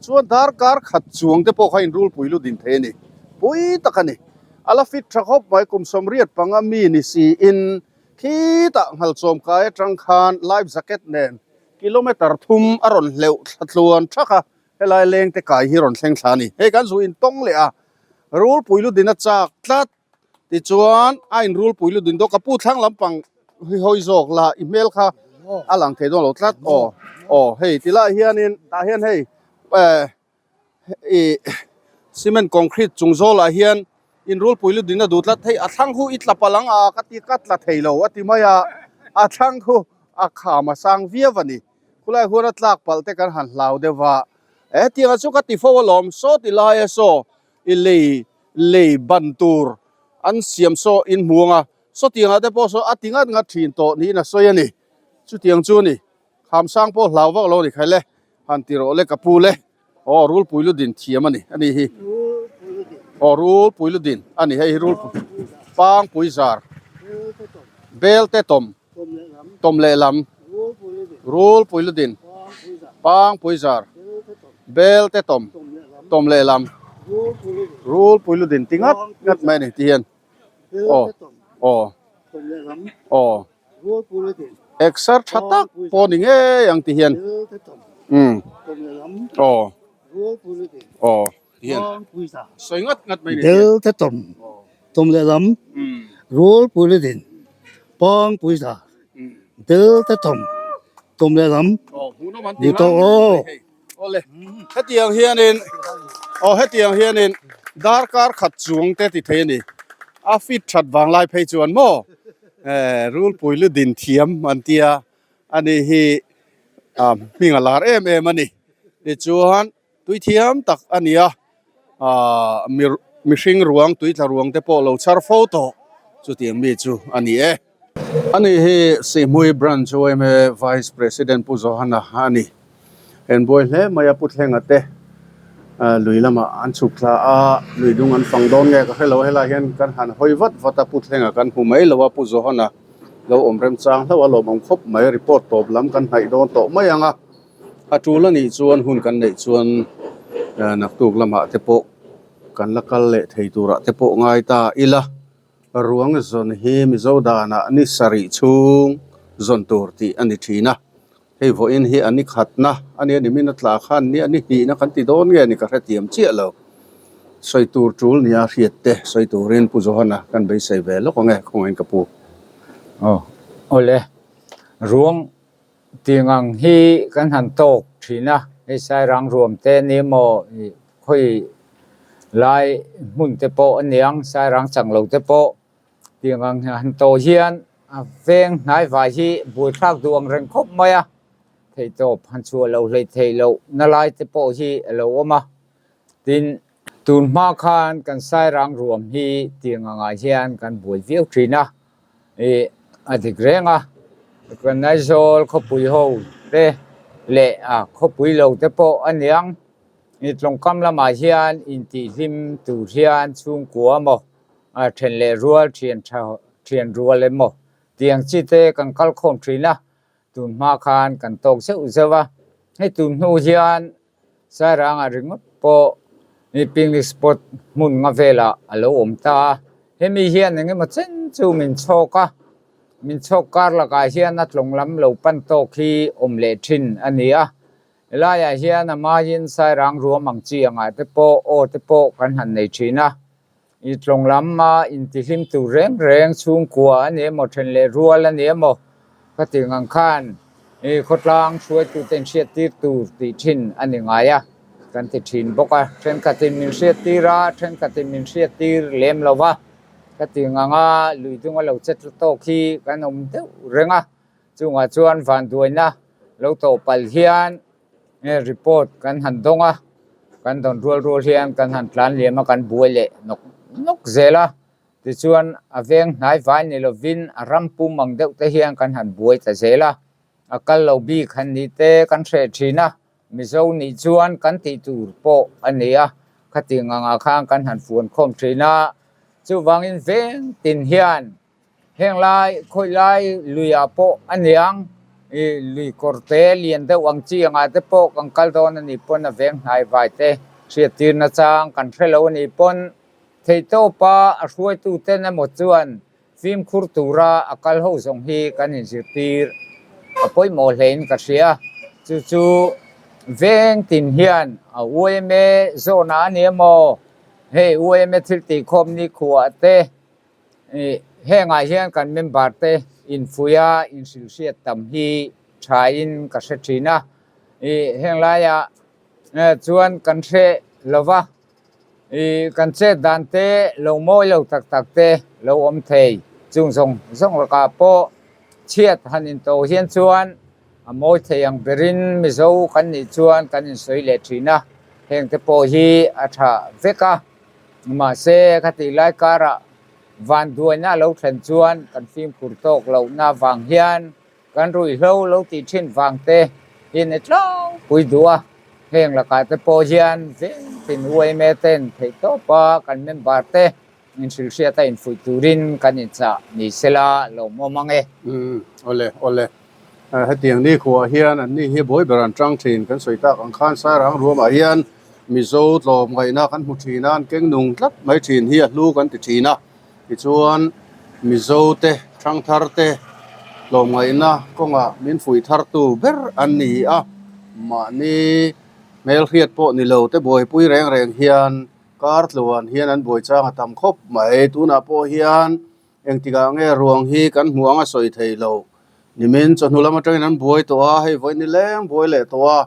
chuan darkar khat chuang te pawh kha inrulpui lu din thei a ni. Pui tak a ni. A la fit tha khawp mai, kum 85 mi ni siin khitah Nghalchawm kai atang khan life jacket nen Kilometer thum a rawn hleuh thla tluan thak a, helai leng te kai hi rawn thleng thla a ni. Hei kan zu in tawng leh a, rulpui lu din a chak tlat tichuan a in rulpui lu din dawn ka pu thlang lampang hi hawi zawk la i hmel kha a lang thei dawn lo tlat aw aw hei ti lai hianin tah hian hei eh ih cement concrete chung zawlah hian in rulpui lu din a duh tlat hei a thlang khu i tla palh ang a ka ti ka tla thei lo a ti mai a a thlang khu a kham a sang viau a ni khulai huan a tlak palh te kan han hlau deuh va. Hetianga chu ka ti fo alawm, saw ti laia saw i lei lei ban tur an siam saw in hmu anga, sawtiangah te pawh saw a ti ngat ngat thin tawh niin a sawi a ni. Chutiang chu a ni. Khamsang pawh hlau vak lo a ni khai le, han ti rawh le ka pu le. Aw rulpui lu din thiam a ni a ni hi. Aw rulpui lu din a ni hei hi rulpui pangpui zar bel te tawm tawm lehlam rulpui lu din pangpui zar bel te tawm tawm lehlam rulpui lu din ti ngat ngat mai a ni ti hian aw aw aw. Exer tha tak pawh ni ngei ang ti hian umm aw aw ti hian sawi ngat ngat mai ni Del te tawm tawm lehlam rual pui le din pang pui za del te tawm tawm lehlam ni tawh aw. Awle hetiang hianin aw hetiang hianin darkar khat chuang te ti thei a ni a fit that vang lai phei chuan maw eh rulpui lu din thiam an tia ani hi ah hming a lar em em a ni tichuan tui thiam tak a ni a ah mihring ruang tui tla ruang te pawh lo chhar fo tawh chutiang mi chu a ni e. Ani hi Sihmui Branch yma Vice President Pu Johana a ni. Enbuai hle mai a Pu Thlenga te lui lamah an chhuk thla a, lui dung an fang dawn nge ka hre lo a, helai hian kan han hawi vat vat a Pu Thlenga kan hmu mai lo a, Pu Johana lo awm remchang hlauh a lawmawm khawp mai, report tawp lam kan hnaih dawn tawh mai ang a, a tul a nih chuan hun kan neih chuan naktuk lamah te pawh kan la kal leh thei turah te pawh ngai ta ila. Ruang zawn hi Mizo danah ni sarih chhung zawn tur tih a ni thin a, hei vawiin hi a ni khatna a nia nimin a tla khan ni a ni hnihna kan ti dawn nge ni ka hrethiam chiah lo. Sawi tur tul nia hriat te sawi turin Pu Johana kan beisei ve lawk ang e khawngain ka pu. Aw awle ruang Tiang ang hi kan han tawk thin a, hei Sairang ruam te ni emaw khawi lai hmun te pawh a niang, Sairang chang lo te pawh tiang ang han tawh hian a veng hnai vai hi buaithlak duh ang reng khawp mai a, theihtawp han chhuah loh hleih theih loh na lai te pawh hi a lo awm a, tin tun hma khan kan Sairang ruam hi tiang angah hian kan buai viau thin a. Ih a dik reng a, kan Aizawl khawpui ho te leh a khawpui lo te pawh a niang, ih tlawngkam lamah hian intihhlim tur hian chhungkua maw a then leh rual thian tha thian rual emaw tiang chi te kan kal khawm thin a, tun hma khan kan tawk zeuh zeuh a, hei tun hnu hian Sairangah ringawt pawh mi picnic spot hmun nga velah a lo awm ta a, hemi hian eng emaw chen chu min chhawk a, min chhawk kar lakah hian a tlawng lam lo pan tawk hi awm leh thin a ni a, helaiah hian a maiin Sairang ruam ang chi angah te pawh aw te pawh kan han nei thin a. I tlawng lama intihlim tur reng reng chhungkua a ni emaw, then leh rual a ni emaw ka tih ngang khan i khawtlang hruaitute inhriattir tur tih thin a ni ngai a, kan ti thin bawk a. Thenkhatin min hriattir a, thenkhatin min hriattir lem lo va, ka tih ngang a, lui dunga lo che tla tawk hi kan awm deuh reng a, chungah chuan vanduaina lo tawh palh hian Nge report kan han dawng a, kan dawn rual rual hian kan han tlan liam a, kan buai leh nawk nawk zel a, tichuan a veng hnai vai ni lovin a ram pum ang deuh te hian kan han buai ta zel a, a kal lo bik han nih te kan hreh thin a, Mizo nih chuan kan tih tur pawh a ni a, khatiang angah khan kan han fuan khawm thin a, chuvangin veng tin hian Heng lai khawi lai luiah pawh a niang ih lui kawr te lian deuh ang chi angah te pawh kan kal dawn a nih pawn a veng hnai vai te hriattir nachang kan hre lo a nih pawn theihtawpa a hruaitu ten emaw chuan fimkhur tura a kal ho zawng hi kan inzirtir a pawimawh hlein ka hria chu chu veng tin hian a yma zawnah a ni emaw hei yma thil tihkhawm nikhuah te. Ih hengah hian kan member te infuih a inhrilhhriat tam hi thain ka hre thin a, ih heng laiah chuan kan hre lo va, ih kan chet dan te lo mawi lo tak tak te lo awm thei chung zawng zawng lakah pawh chhiat han intawh hian chuan. A mawi thei ang berin Mizo kan nih chuan kan insawi leh thin a, heng te pawh hi a tha vek a. Mahse, khatih lai karah vanduaina a lo thlen chuan kan fimkhur tawk lohna vang hian kan ruihhlo lo tih thin vang te hi ni tlangpui duh a. Heng lakah te pawh hian vengtin UMA ten theihtawpa kan member te Inhrilhhriat a infuih turin kan inchah ni sela lawmawm ang e. Umm awle awle. Hetiang ni khuah hian an ni hi buai ber an tang thin kan sawi tak ang khan Sairang ruamah hian Mizo tlawm ngaihna kan hmu thin a, an keng nung tlat mai thin hi a hlu kan ti thin a. Tichuan Mizo te thangthar te tlawm ngaihna kawngah min fuih thartu ber an ni a, mahni hmelhriat pawh ni lo te buaipui reng reng hian Kar tluan hian an buai chang a tam khawp mai. Tunah pawh hian engtikah nge ruang hi kan hmuh ang a sawi thei lo. Nimin chawhnu lam atangin an buai tawh a, hei vawi ni leng buai leh tawh a,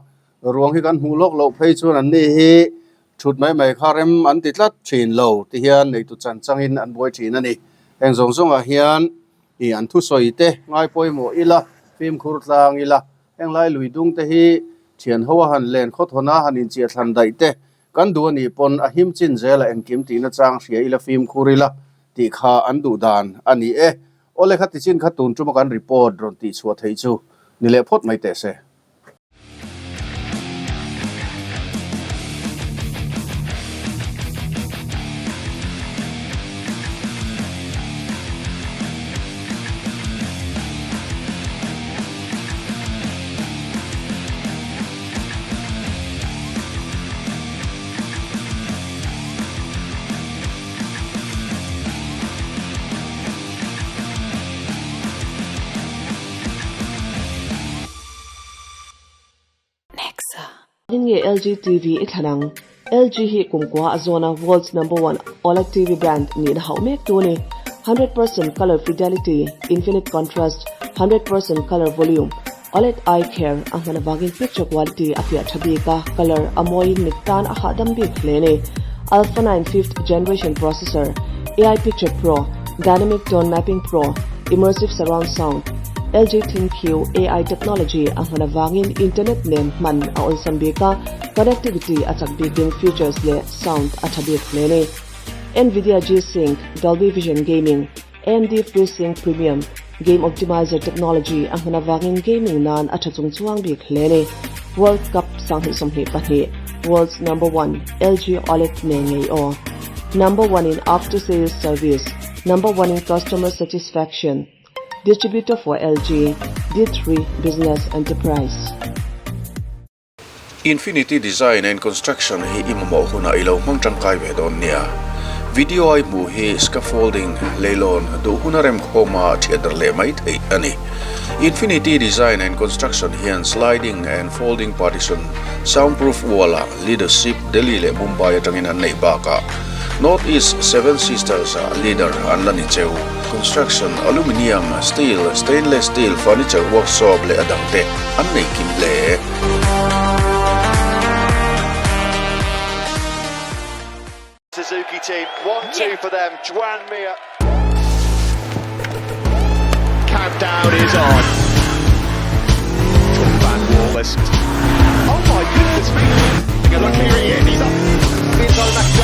ruang hi kan hmuh lawk loh phei chuan an ni hi thut mai mai kha rem an ti tlat thin lo ti hian neitu chan changin an buai thin a ni. Heng zawng zawngah hian ih an thusawi te ngai pawimawh ila, fimkhur tlang ila, heng lai lui dung te hi thian ho a han len khawthawn a han inchiah thlan daih te Kan duh a nih pawn a him chin zel a engkim tihna chang hria ila fimkhur ila tih kha an duh dan a ni e. Awle kha tichin kha tun tuma kan report rawn tih chhuah theih chu ni leh phawt mai teh se. Eng nge LG TV i thlan ang? LG hi kumkua a zawna world's number one OLED TV brand nihna hauh mek tu a ni. 100% color fidelity, infinite contrast, 100% color volume, OLED eye care a hman avangin picture quality a fiah tha bik a, colour a mawiin mit tan a hahdam bik hle a ni. Alpha 9 fifth generation processor, AI Picture Pro, Dynamic Tone Mapping Pro, Immersive Surround Sound, LG ThinQ AI technology a hman avangin internet nen hman a awlsam bik a, connectivity a chak bikin features leh sound a tha bik hle a ni. Nvidia G-Sync, Dolby Vision Gaming, AMD FreeSync Premium, Game Optimizer technology a hman avangin gaming nan a tha chung chuang bik hle a ni. World Cup 2022, World's Number One, LG OLED nen ngei aw. Number One in After Sales Service, Number One in Customer Satisfaction, Distributor for LG, D3 Business Enterprise. Infinity Design and Construction hi i mamawh hunah i lo hmang tangkai ve dawn nia. Video a i hmuh hi scaffolding, leilawn, duh huna remkhawma thiat darh leh mai theih a ni. Infinity Design and Construction hian sliding and folding partition, soundproof wall-ah leadership Delhi leh Mumbai atangin an neih bakah North East Seven Sisters-ah leader an la ni cheu. Construction, aluminium, steel, stainless steel, furniture workshop leh a dangte an nei kim hle. Suzuki team, 1-2 for them, Joan Mir. Countdown is on. Van Wallace. Oh my goodness me! Look here he is, he's up inside the back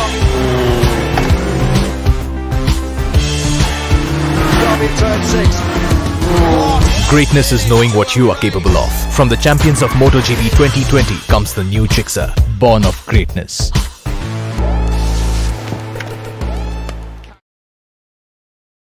Greatness is knowing what you are capable of. From the champions of MotoGP 2020 comes the new Gixxer, born of greatness.